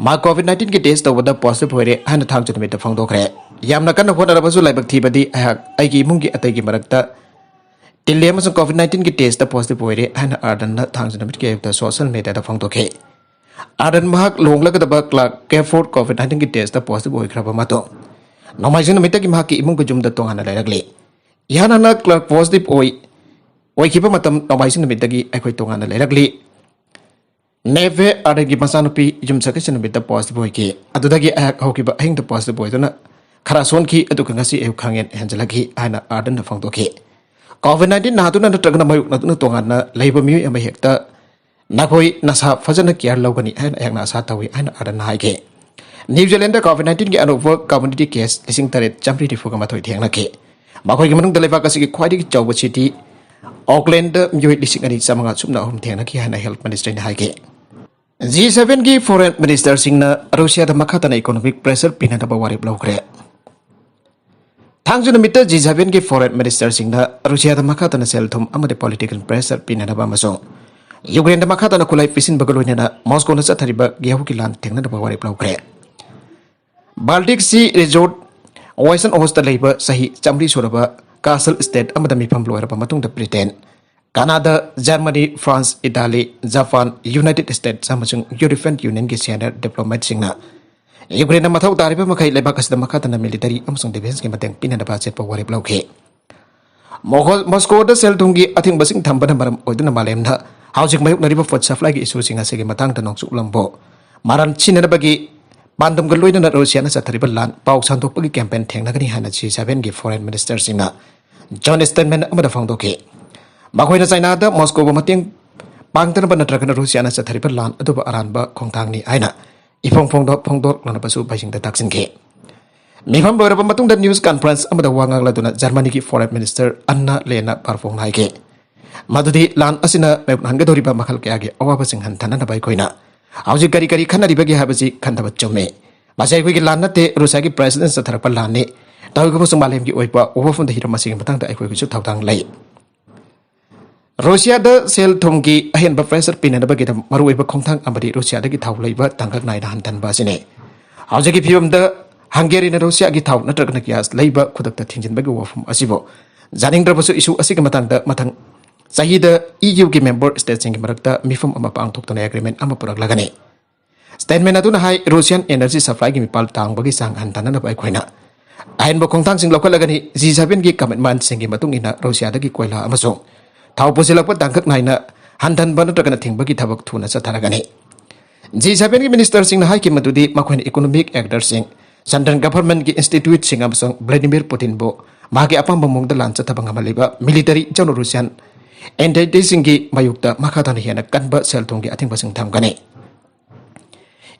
ꯃꯥ ꯀꯣꯚꯤꯗ ꯅꯥꯏꯟꯇꯤꯟꯒꯤ ꯇꯦꯁ ꯇꯧꯕꯗ ꯄꯣꯖꯤꯇꯤꯚ ꯑꯣꯏꯔꯦ ꯍꯥꯏꯅ ꯊꯥꯡꯖ ꯅꯨꯃꯤꯠꯇ ꯐꯣꯡꯗꯣꯛꯈ꯭ꯔꯦ꯫ ꯌꯥꯝꯅ ꯀꯟꯅ ꯍꯣꯠꯅꯔꯕꯁꯨ ꯂꯥꯏꯕꯛ ꯊꯤꯕꯗꯤ ꯑꯩꯍꯥꯛ ꯑꯩꯒꯤ ꯏꯃꯨꯡꯒꯤ ꯑꯇꯩꯒꯤ ꯃꯔꯛꯇ ꯇꯤꯜꯂꯦ ꯑꯃꯁꯨꯡ ꯀꯣꯚꯤꯗ ꯅꯥꯏꯟꯇꯤꯟꯒꯤ ꯇꯦꯁꯇ ꯄꯣꯖꯤꯇꯤꯚ ꯑꯣꯏꯔꯦ ꯍꯥꯏꯅ ꯑꯥꯔꯗꯔꯟꯅ ꯊꯥꯡꯖ ꯅꯨꯃꯤꯠꯀꯤ ꯑꯌꯨꯛꯇ ꯁꯣꯁꯤꯌꯦꯜ ꯃꯤꯗꯤꯌꯥꯗ ꯐꯣꯡꯗꯣꯛꯈꯤ꯫ ꯑꯥꯔꯗꯔꯟ ꯃꯍꯥꯛ ꯂꯨꯍꯣꯡꯂꯒꯗꯕ ꯀ꯭ꯂꯥꯔꯛ ꯀꯦꯐꯣꯔꯗ ꯀꯣꯚꯤꯗ ꯅꯥꯏꯟꯇꯤꯟꯒꯤ ꯇꯦꯁꯇ ꯄꯣꯖꯤꯇꯤꯚ ꯑꯣꯏꯈ꯭ꯔꯕ ꯃꯇꯨꯡ, ꯅꯣꯡꯃꯥꯏꯖꯤꯡ ꯅꯨꯃꯤꯠꯇꯒꯤ ꯃꯍꯥꯛꯀꯤ ꯏꯃꯨꯡꯒꯤ ꯌꯨꯝꯗ ꯇꯣꯉꯥꯟꯅ ꯂꯩꯔꯛꯂꯤ꯫ ꯏꯍꯥꯟ ꯍꯥꯟꯅ ꯀ꯭ꯂꯥꯔꯛ ꯄꯣꯖꯤꯇꯤꯚ ꯑꯣꯏ, ꯑꯣꯏꯈꯤꯕ ꯃꯇꯝ ꯅꯣꯡꯃꯥꯏꯖꯤꯡ ꯅꯨꯃꯤꯠꯇꯒꯤ ꯑꯩꯈꯣꯏ ꯇꯣꯉꯥꯟꯅ ꯂꯩꯔꯛꯂꯤ꯫ ꯅꯦꯚꯦ ꯑꯥꯔꯗꯔꯒꯤ ꯃꯆꯥꯅꯨꯄꯤ ꯌꯨꯝꯁꯀꯩꯁ ꯅꯨꯃꯤꯠꯇ ꯄꯣꯖꯤꯇꯤꯚ ꯑꯣꯏꯈꯤ꯫ ꯑꯗꯨꯗꯒꯤ ꯑꯩꯍꯥꯛ ꯍꯧꯈꯤꯕ ꯑꯍꯤꯡꯗ ꯄꯣꯖꯤꯇꯤꯚ ꯑꯣꯏꯗꯨꯅ ꯈꯔ ꯁꯣꯟꯈꯤ, ꯑꯗꯨꯒ ꯉꯁꯤ ꯑꯌꯨꯛ ꯈꯥꯡꯍꯦꯟ ꯍꯦꯟꯖꯜꯂꯛꯈꯤ ꯍꯥꯏꯅ ꯑꯥꯔꯗꯔꯟꯅ ꯐꯣꯡꯗꯣꯛꯈꯤ꯫ ꯀꯣꯚꯤꯗ ꯅꯥꯏꯟꯇꯤꯟ ꯅꯥꯗꯨꯅ ꯅꯠꯇ꯭ꯔꯒꯅ ꯃꯥꯌꯣꯛꯅꯗꯨꯅ ꯇꯣꯉꯥꯟꯅ ꯂꯩꯕ ꯃꯤꯑꯣꯏ ꯑꯃ ꯍꯦꯛꯇ ꯅꯈꯣꯏ ꯅꯁꯥ ꯐꯖꯅ ꯀꯤꯌꯔ ꯂꯧꯒꯅꯤ ꯍꯥꯏꯅ ꯑꯩꯍꯥꯛꯅ ꯑꯁꯥ ꯇꯧꯏ ꯍꯥꯏꯅ ꯑꯥꯔꯗꯟꯅ ꯍꯥꯏꯈꯤ꯫ ꯅ꯭ꯌꯨ ꯖꯤꯂꯦꯟꯗ ꯀꯣꯚꯤꯗ ꯅꯥꯏꯟꯇꯤꯟꯒꯤ ꯑꯅꯧꯕ ꯀꯝꯃ꯭ꯌꯨꯅꯤꯇꯤ ꯀꯦꯁ ꯂꯤꯁꯤꯡ ꯇꯔꯦꯠ ꯆꯥꯃꯔꯤ ꯅꯤꯐꯨꯒ ꯃꯥꯊꯣꯏ ꯊꯦꯡꯅꯈꯤ꯫ ꯃꯈꯣꯏꯒꯤ ꯃꯅꯨꯡꯗ ꯂꯩꯕꯥꯛ ꯑꯁꯤꯒꯤ ꯈ꯭ꯋꯥꯏꯗꯒꯤ ꯆꯥꯎꯕ ꯁꯤꯇꯤ ꯑꯣꯛꯂꯦꯟꯗ ꯃꯤꯑꯣꯏ ꯂꯤꯁꯤꯡ ꯑꯅꯤ ꯆꯥꯃꯉꯥ ꯁꯨꯞꯅ ꯑꯍꯨꯝ ꯊꯦꯡꯅꯈꯤ ꯍꯥꯏꯅ ꯍꯦꯜꯊ ꯃꯤꯅꯤꯁꯇ꯭ꯔꯤꯅ ꯍꯥꯏꯈꯤ꯫ ꯖꯤ ꯁꯚꯦꯟꯒꯤ ꯐꯣꯔꯦꯟ ꯃꯤꯅꯤꯁꯇꯔꯁꯤꯡꯅ ꯔꯨꯁꯤꯌꯥꯗ ꯃꯈꯥ ꯇꯥꯅ ꯏꯀꯣꯅꯣꯃꯤꯛ ꯄ꯭ꯔꯦꯁꯔ ꯄꯤꯅꯅꯕ ꯋꯥꯔꯦꯞ ꯂꯧꯈ꯭ꯔꯦ꯫ ꯊꯥꯡꯖ ꯅꯨꯃꯤꯠꯇ ꯖꯤ ꯁꯚꯦꯟꯒꯤ ꯐꯣꯔꯦꯟ ꯃꯤꯅꯤꯁꯇꯔꯁꯤꯡꯅ ꯔꯨꯁꯤꯌꯥꯗ ꯃꯈꯥ ꯇꯥꯅ ꯁꯦꯜ ꯊꯨꯝ ꯑꯃꯗꯤ ꯄꯣꯂꯤꯇꯤꯀꯦꯜ ꯄ꯭ꯔꯦꯁꯔ ꯄꯤꯅꯅꯕ ꯑꯃꯁꯨꯡ ꯌꯨꯀ꯭ꯔꯦꯟꯗ ꯃꯈꯥ ꯇꯥꯅ ꯈꯨꯠꯂꯥꯏ ꯄꯤꯁꯤꯟꯕꯒ ꯂꯣꯏꯅꯅ ꯃꯣꯁꯀꯣꯅ ꯆꯠꯊꯔꯤꯕ ꯒꯦꯍꯨꯒꯤ ꯂꯥꯟ ꯊꯦꯡꯅꯅꯕ ꯋꯥꯔꯦꯞ ꯂꯧꯈ꯭ꯔꯦ꯫ ꯕꯥꯜꯇꯤꯛ ꯁꯤ ꯔꯤꯖꯣꯔꯠ ꯋꯦꯁꯟ ꯑꯣꯁꯇ ꯂꯩꯕ ꯆꯍꯤ ꯆꯥꯃꯔꯤ ꯁꯨꯔꯕ ꯀꯥꯁꯜ ꯁ꯭ꯇꯦꯠ ꯑꯃꯗ ꯃꯤꯐꯝ ꯂꯣꯏꯔꯕ ꯃꯇꯨꯡꯗ Britain, Canada, Germany, France, Italy, Japan, United States ꯑꯃꯁꯨꯡ ꯌꯨꯔꯣꯄꯤꯌꯟ ꯌꯨꯅꯤꯌꯟꯒꯤ ꯁꯦꯅꯤꯌꯔ ꯗꯤꯄ꯭ꯂꯣꯃꯦꯠꯁꯤꯡꯅ ꯌꯨꯀ꯭ꯔꯦꯟꯅ ꯃꯊꯧ ꯇꯥꯔꯤꯕ ꯃꯈꯩ ꯂꯩꯕꯥꯛ ꯑꯁꯤꯗ ꯃꯈꯥ ꯇꯥꯅ ꯃꯤꯂꯤꯇꯔꯤ ꯑꯃꯁꯨꯡ ꯗꯤꯐꯦꯟꯁꯀꯤ ꯃꯇꯦꯡ ꯄꯤꯅꯅꯕ ꯑꯆꯦꯠꯄ ꯋꯥꯔꯦꯞ ꯂꯧꯈꯤ꯫ ꯃꯣꯒꯣꯜ-, ꯃꯣꯁꯀꯣꯗ ꯁꯦꯜ ꯊꯨꯝꯒꯤ ꯑꯊꯤꯡꯕꯁꯤꯡ ꯊꯝꯕꯅ ꯃꯔꯝ ꯑꯣꯏꯗꯨꯅ ꯃꯥꯂꯦꯝꯅ ꯍꯧꯖꯤꯛ ꯃꯥꯌꯣꯛꯅꯔꯤꯕ ꯐꯨꯗ ꯁꯄ꯭ꯂꯥꯏꯒꯤ ꯏꯁꯨꯁꯤꯡ ꯑꯁꯤꯒꯤ ꯃꯇꯥꯡꯗ ꯅꯣꯡꯆꯨꯛꯂꯝꯕꯨ ꯃꯔꯥꯟ ꯁꯤꯟꯅꯅꯕꯒꯤ ꯄꯥꯟꯗꯝꯒ ꯂꯣꯏꯅꯅ ꯔꯨꯁꯤꯌꯥꯅ ꯆꯠꯊꯔꯤꯕ ꯂꯥꯟ ꯄꯥꯎ ꯁꯟꯗꯣꯛꯄꯒꯤ ꯀꯦꯝꯄꯦꯟ ꯊꯦꯡꯅꯒꯅꯤ ꯍꯥꯏꯅ ꯖꯤ ꯁꯚꯦꯟꯒꯤ ꯐꯣꯔꯦꯟ ꯃꯤꯅꯤꯁꯇꯔꯁꯤꯡꯅ ꯖꯣꯏꯟ ꯁ꯭ꯇꯦꯠꯃꯦꯟ ꯑꯃꯗ ꯐꯣꯡꯗꯣꯛꯈꯤ꯫ ꯃꯈꯣꯏꯅ ꯆꯥꯏꯅꯥꯗ ꯃꯣꯁꯀꯣꯕꯨ ꯃꯇꯦꯡ ꯄꯥꯡꯗꯅꯕ ꯅꯠꯇ꯭ꯔꯒꯅ ꯔꯨꯁꯤꯌꯥꯅ ꯆꯠꯊꯔꯤꯕ ꯂꯥꯟ ꯑꯗꯨꯕꯨ ꯑꯔꯥꯟꯕ ꯈꯣꯡꯊꯥꯡꯅꯤ ꯍꯥꯏꯅ ꯏꯐꯣꯡ ꯐꯣꯡꯗꯣꯛ-, ꯐꯣꯡꯗꯣꯛꯂꯅꯕꯁꯨ ꯕꯩꯖꯤꯡꯗ ꯇꯥꯛꯁꯤꯟꯈꯤ꯫ ꯃꯤꯐꯝ ꯂꯣꯏꯔꯕ ꯃꯇꯨꯡꯗ ꯅ꯭ꯌꯨꯁ ꯀꯟꯐꯔꯦꯟꯁ ꯑꯃꯗ ꯋꯥ ꯉꯥꯡꯂꯗꯨꯅ ꯖꯔꯃꯅꯤꯒꯤ ꯐꯣꯔꯦꯟ ꯃꯤꯅꯤꯁꯇꯔ ꯑꯟꯅꯥ ꯂꯦꯅꯥ ꯕꯥꯔꯐꯣꯡꯅ ꯍꯥꯏꯈꯤ ꯃꯗꯨꯗꯤ ꯂꯥꯟ ꯑꯁꯤꯅ ꯃꯥꯌꯣꯛꯅꯍꯟꯒꯗꯧꯔꯤꯕ ꯃꯈꯜ ꯀꯌꯥꯒꯤ ꯑꯋꯥꯕꯁꯤꯡ ꯍꯟꯊꯅꯅꯕ ꯑꯩꯈꯣꯏꯅ ꯍꯧꯖꯤꯛ ꯀꯔꯤ ꯀꯔꯤ ꯈꯟꯅꯔꯤꯕꯒꯦ ꯍꯥꯏꯕꯁꯤ ꯈꯟꯊꯕ ꯆꯨꯝꯃꯤ꯫ ꯃꯁꯤ ꯑꯩꯈꯣꯏꯒꯤ ꯂꯥꯟ ꯅꯠꯇꯦ, ꯔꯨꯁꯤꯌꯥꯒꯤ ꯄ꯭ꯔꯦꯁꯤꯗꯦꯟ ꯆꯠꯊꯔꯛꯄ ꯂꯥꯟꯅꯤ꯫ ꯇꯧꯔꯤꯕꯁꯨ ꯃꯥꯂꯦꯝꯒꯤ ꯑꯣꯏꯕ ꯋꯥꯐꯝꯗ ꯍꯤꯔꯝ ꯑꯁꯤꯒꯤ ꯃꯇꯥꯡꯗ ꯑꯩꯈꯣꯏꯒꯤꯁꯨ ꯊꯧꯗꯥꯡ ꯂꯩ꯫ ꯔꯨꯁꯤꯌꯥꯗ ꯁꯦꯜ ꯊꯨꯝꯒꯤ ꯑꯍꯦꯟꯕ ꯄ꯭ꯔꯦꯁꯔ ꯄꯤꯅꯅꯕꯒꯤꯗꯃꯛ ꯃꯔꯨꯑꯣꯏꯕ ꯈꯣꯡꯊꯥꯡ ꯑꯃꯗꯤ ꯔꯨꯁꯤꯌꯥꯗꯒꯤ ꯊꯥꯎ ꯂꯩꯕ ꯇꯥꯡꯀꯛ ꯅꯥꯏꯅ ꯍꯟꯊꯍꯟꯕ ꯑꯁꯤꯅꯤ꯫ ꯍꯧꯖꯤꯛꯀꯤ ꯐꯤꯕꯝꯗ ꯍꯪꯒꯦꯔꯤꯅ ꯔꯨꯁꯤꯌꯥꯒꯤ ꯊꯥꯎ ꯅꯠꯇ꯭ꯔꯒꯅ ꯒ꯭ꯌꯥꯁ ꯂꯩꯕ ꯈꯨꯗꯛꯇ ꯊꯤꯡꯖꯤꯟꯕꯒꯤ ꯋꯥꯐꯝ ꯑꯁꯤꯕꯨ ꯌꯥꯅꯤꯡꯗ꯭ꯔꯕꯁꯨ ꯏꯁꯨ ꯑꯁꯤꯒꯤ ꯃꯇꯥꯡꯗ ꯃꯊꯪ ꯆꯍꯤꯗ ꯏ ꯌꯨꯒꯤ ꯃꯦꯝꯕꯔ ꯁ꯭ꯇꯦꯠꯁꯤꯡꯒꯤ ꯃꯔꯛꯇ ꯃꯤꯐꯝ ꯑꯃ ꯄꯥꯡꯊꯣꯛꯇꯨꯅ ꯑꯦꯒ꯭ꯔꯤꯃꯦꯟ ꯑꯃ ꯄꯨꯔꯛꯂꯒꯅꯤ꯫ ꯁ꯭ꯇꯦꯠꯃꯦꯟ ꯑꯗꯨꯅ ꯍꯥꯏ, ꯔꯨꯁꯤꯌꯥꯟ ꯑꯦꯅꯔꯖꯤ ꯁꯄ꯭ꯂꯥꯏꯒꯤ ꯃꯤꯄꯥꯜ ꯇꯥꯡꯕꯒꯤ ꯆꯥꯡ ꯍꯟꯊꯅꯅꯕ ꯑꯩꯈꯣꯏꯅ ꯑꯍꯦꯟꯕ ꯈꯣꯡꯊꯥꯡꯁꯤꯡ ꯂꯧꯈꯠꯂꯒꯅꯤ꯫ ꯖꯤ ꯁꯚꯦꯟꯒꯤ ꯀꯃꯤꯠꯃꯦꯟꯁꯤꯡꯒꯤ ꯃꯇꯨꯡ ꯏꯟꯅ ꯔꯨꯁꯤꯌꯥꯗꯒꯤ ꯀꯣꯏꯂꯥ ꯑꯃꯁꯨꯡ ꯊꯥꯎ ꯄꯨꯁꯤꯜꯂꯛꯄ ꯇꯥꯡꯀꯛ ꯅꯥꯏꯅ ꯍꯟꯊꯟꯕ ꯅꯠꯇ꯭ꯔꯒꯅ ꯊꯤꯡꯕꯒꯤ ꯊꯕꯛ ꯊꯨꯅ ꯆꯠꯊꯔꯒꯅꯤ꯫ ꯖꯤ ꯁꯚꯦꯟꯒꯤ ꯃꯤꯅꯤꯁꯇꯔꯁꯤꯡꯅ ꯍꯥꯏꯈꯤ ꯃꯗꯨꯗꯤ ꯃꯈꯣꯏꯅ ꯏꯀꯣꯅꯣꯃꯤꯛ ꯑꯦꯛꯇꯔꯁꯤꯡ, ꯁꯦꯟꯇ꯭ꯔꯦꯜ ꯒꯚꯔꯟꯃꯦꯟꯠꯀꯤ ꯏꯟꯁꯇꯤꯇ꯭ꯌꯨꯠꯁꯤꯡ ꯑꯃꯁꯨꯡ ꯚ꯭ꯂꯥꯗꯤꯃꯤꯔ ꯄꯨꯇꯤꯟꯕꯨ ꯃꯍꯥꯛꯀꯤ ꯑꯄꯥꯝꯕ ꯃꯑꯣꯡꯗ ꯂꯥꯟ ꯆꯠꯊꯕ ꯉꯝꯍꯜꯂꯤꯕ ꯃꯤꯂꯤꯇꯔꯤ ꯏꯆꯧꯅ ꯔꯨꯁꯤꯌꯥꯟ ꯑꯦꯟꯇꯤꯇꯤꯁꯤꯡꯒꯤ ꯃꯥꯌꯣꯛꯇ ꯃꯈꯥ ꯇꯥꯅ ꯍꯦꯟꯅ ꯀꯟꯕ ꯁꯦꯜ ꯊꯨꯝꯒꯤ ꯑꯊꯤꯡꯕꯁꯤꯡ ꯊꯝꯒꯅꯤ꯫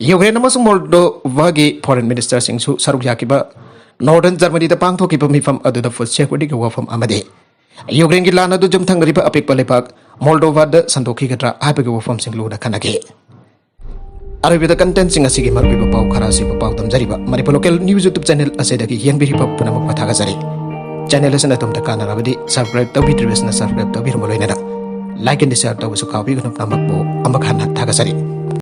ꯌꯨꯀ꯭ꯔꯦꯟ ꯑꯃꯁꯨꯡ ꯃꯣꯜꯗꯣꯚꯥꯒꯤ ꯐꯣꯔꯦꯟ ꯃꯤꯅꯤꯁꯇꯔꯁꯤꯡꯁꯨ ꯁꯔꯨꯛ ꯌꯥꯈꯤꯕ ꯅꯣꯔꯗꯔꯟ ꯖꯔꯃꯅꯤꯗ ꯄꯥꯡꯊꯣꯛꯈꯤꯕ ꯃꯤꯐꯝ ꯑꯗꯨꯗ ꯐꯨꯗ ꯁꯦꯀ꯭ꯌꯨꯔꯤꯇꯤꯒꯤ ꯋꯥꯐꯝ ꯑꯃꯗꯤ ꯌꯨꯀ꯭ꯔꯦꯟꯒꯤ ꯂꯥꯟ ꯑꯗꯨ ꯆꯨꯝꯊꯪꯅꯔꯤꯕ ꯑꯄꯤꯛꯄ ꯂꯩꯕꯥꯛ ꯃꯣꯜꯗꯣꯚꯥꯗ ꯁꯟꯗꯣꯛꯈꯤꯒꯗ꯭ꯔꯥ ꯍꯥꯏꯕꯒꯤ ꯋꯥꯐꯝꯁꯤꯡ ꯂꯨꯅ ꯈꯟꯅꯈꯤ꯫ ꯑꯔꯣꯏꯕꯗ ꯀꯟꯇꯦꯟꯁꯤꯡ ꯑꯁꯤꯒꯤ ꯃꯔꯨꯑꯣꯏꯕ ꯄꯥꯎ ꯈꯔ ꯑꯁꯤꯕꯨ ꯄꯥꯎꯗꯝꯖꯔꯤꯕ Manipur local news YouTube channel ꯑꯁꯤꯗꯒꯤ ꯌꯦꯡꯕꯤꯔꯤꯕ ꯄꯨꯝꯅꯃꯛꯄꯨ ꯊꯥꯒꯠꯆꯔꯤ꯫ ꯆꯦꯅꯦꯜ ꯑꯁꯤꯅ ꯑꯗꯣꯝꯗ ꯀꯥꯟꯅꯔꯕꯗꯤ ꯁꯕꯁꯀ꯭ꯔꯥꯏꯕ ꯇꯧꯕꯤꯗ꯭ꯔꯤꯕꯁꯤꯅ ꯁꯕꯁꯀ꯭ꯔꯥꯏꯕ ꯇꯧꯕꯤꯔꯝꯕ ꯂꯣꯏꯅꯅ ꯂꯥꯏꯛ ꯑꯦꯟ ꯗꯤꯁꯂꯥꯏꯛ ꯇꯧꯕꯁꯨ ꯀꯥꯎꯕꯤꯒꯅꯨ꯫ ꯄꯨꯝꯅꯃꯛꯄꯨ ꯑꯃꯨꯛ ꯍꯟꯅ ꯊꯥꯒꯠꯆꯔꯤ꯫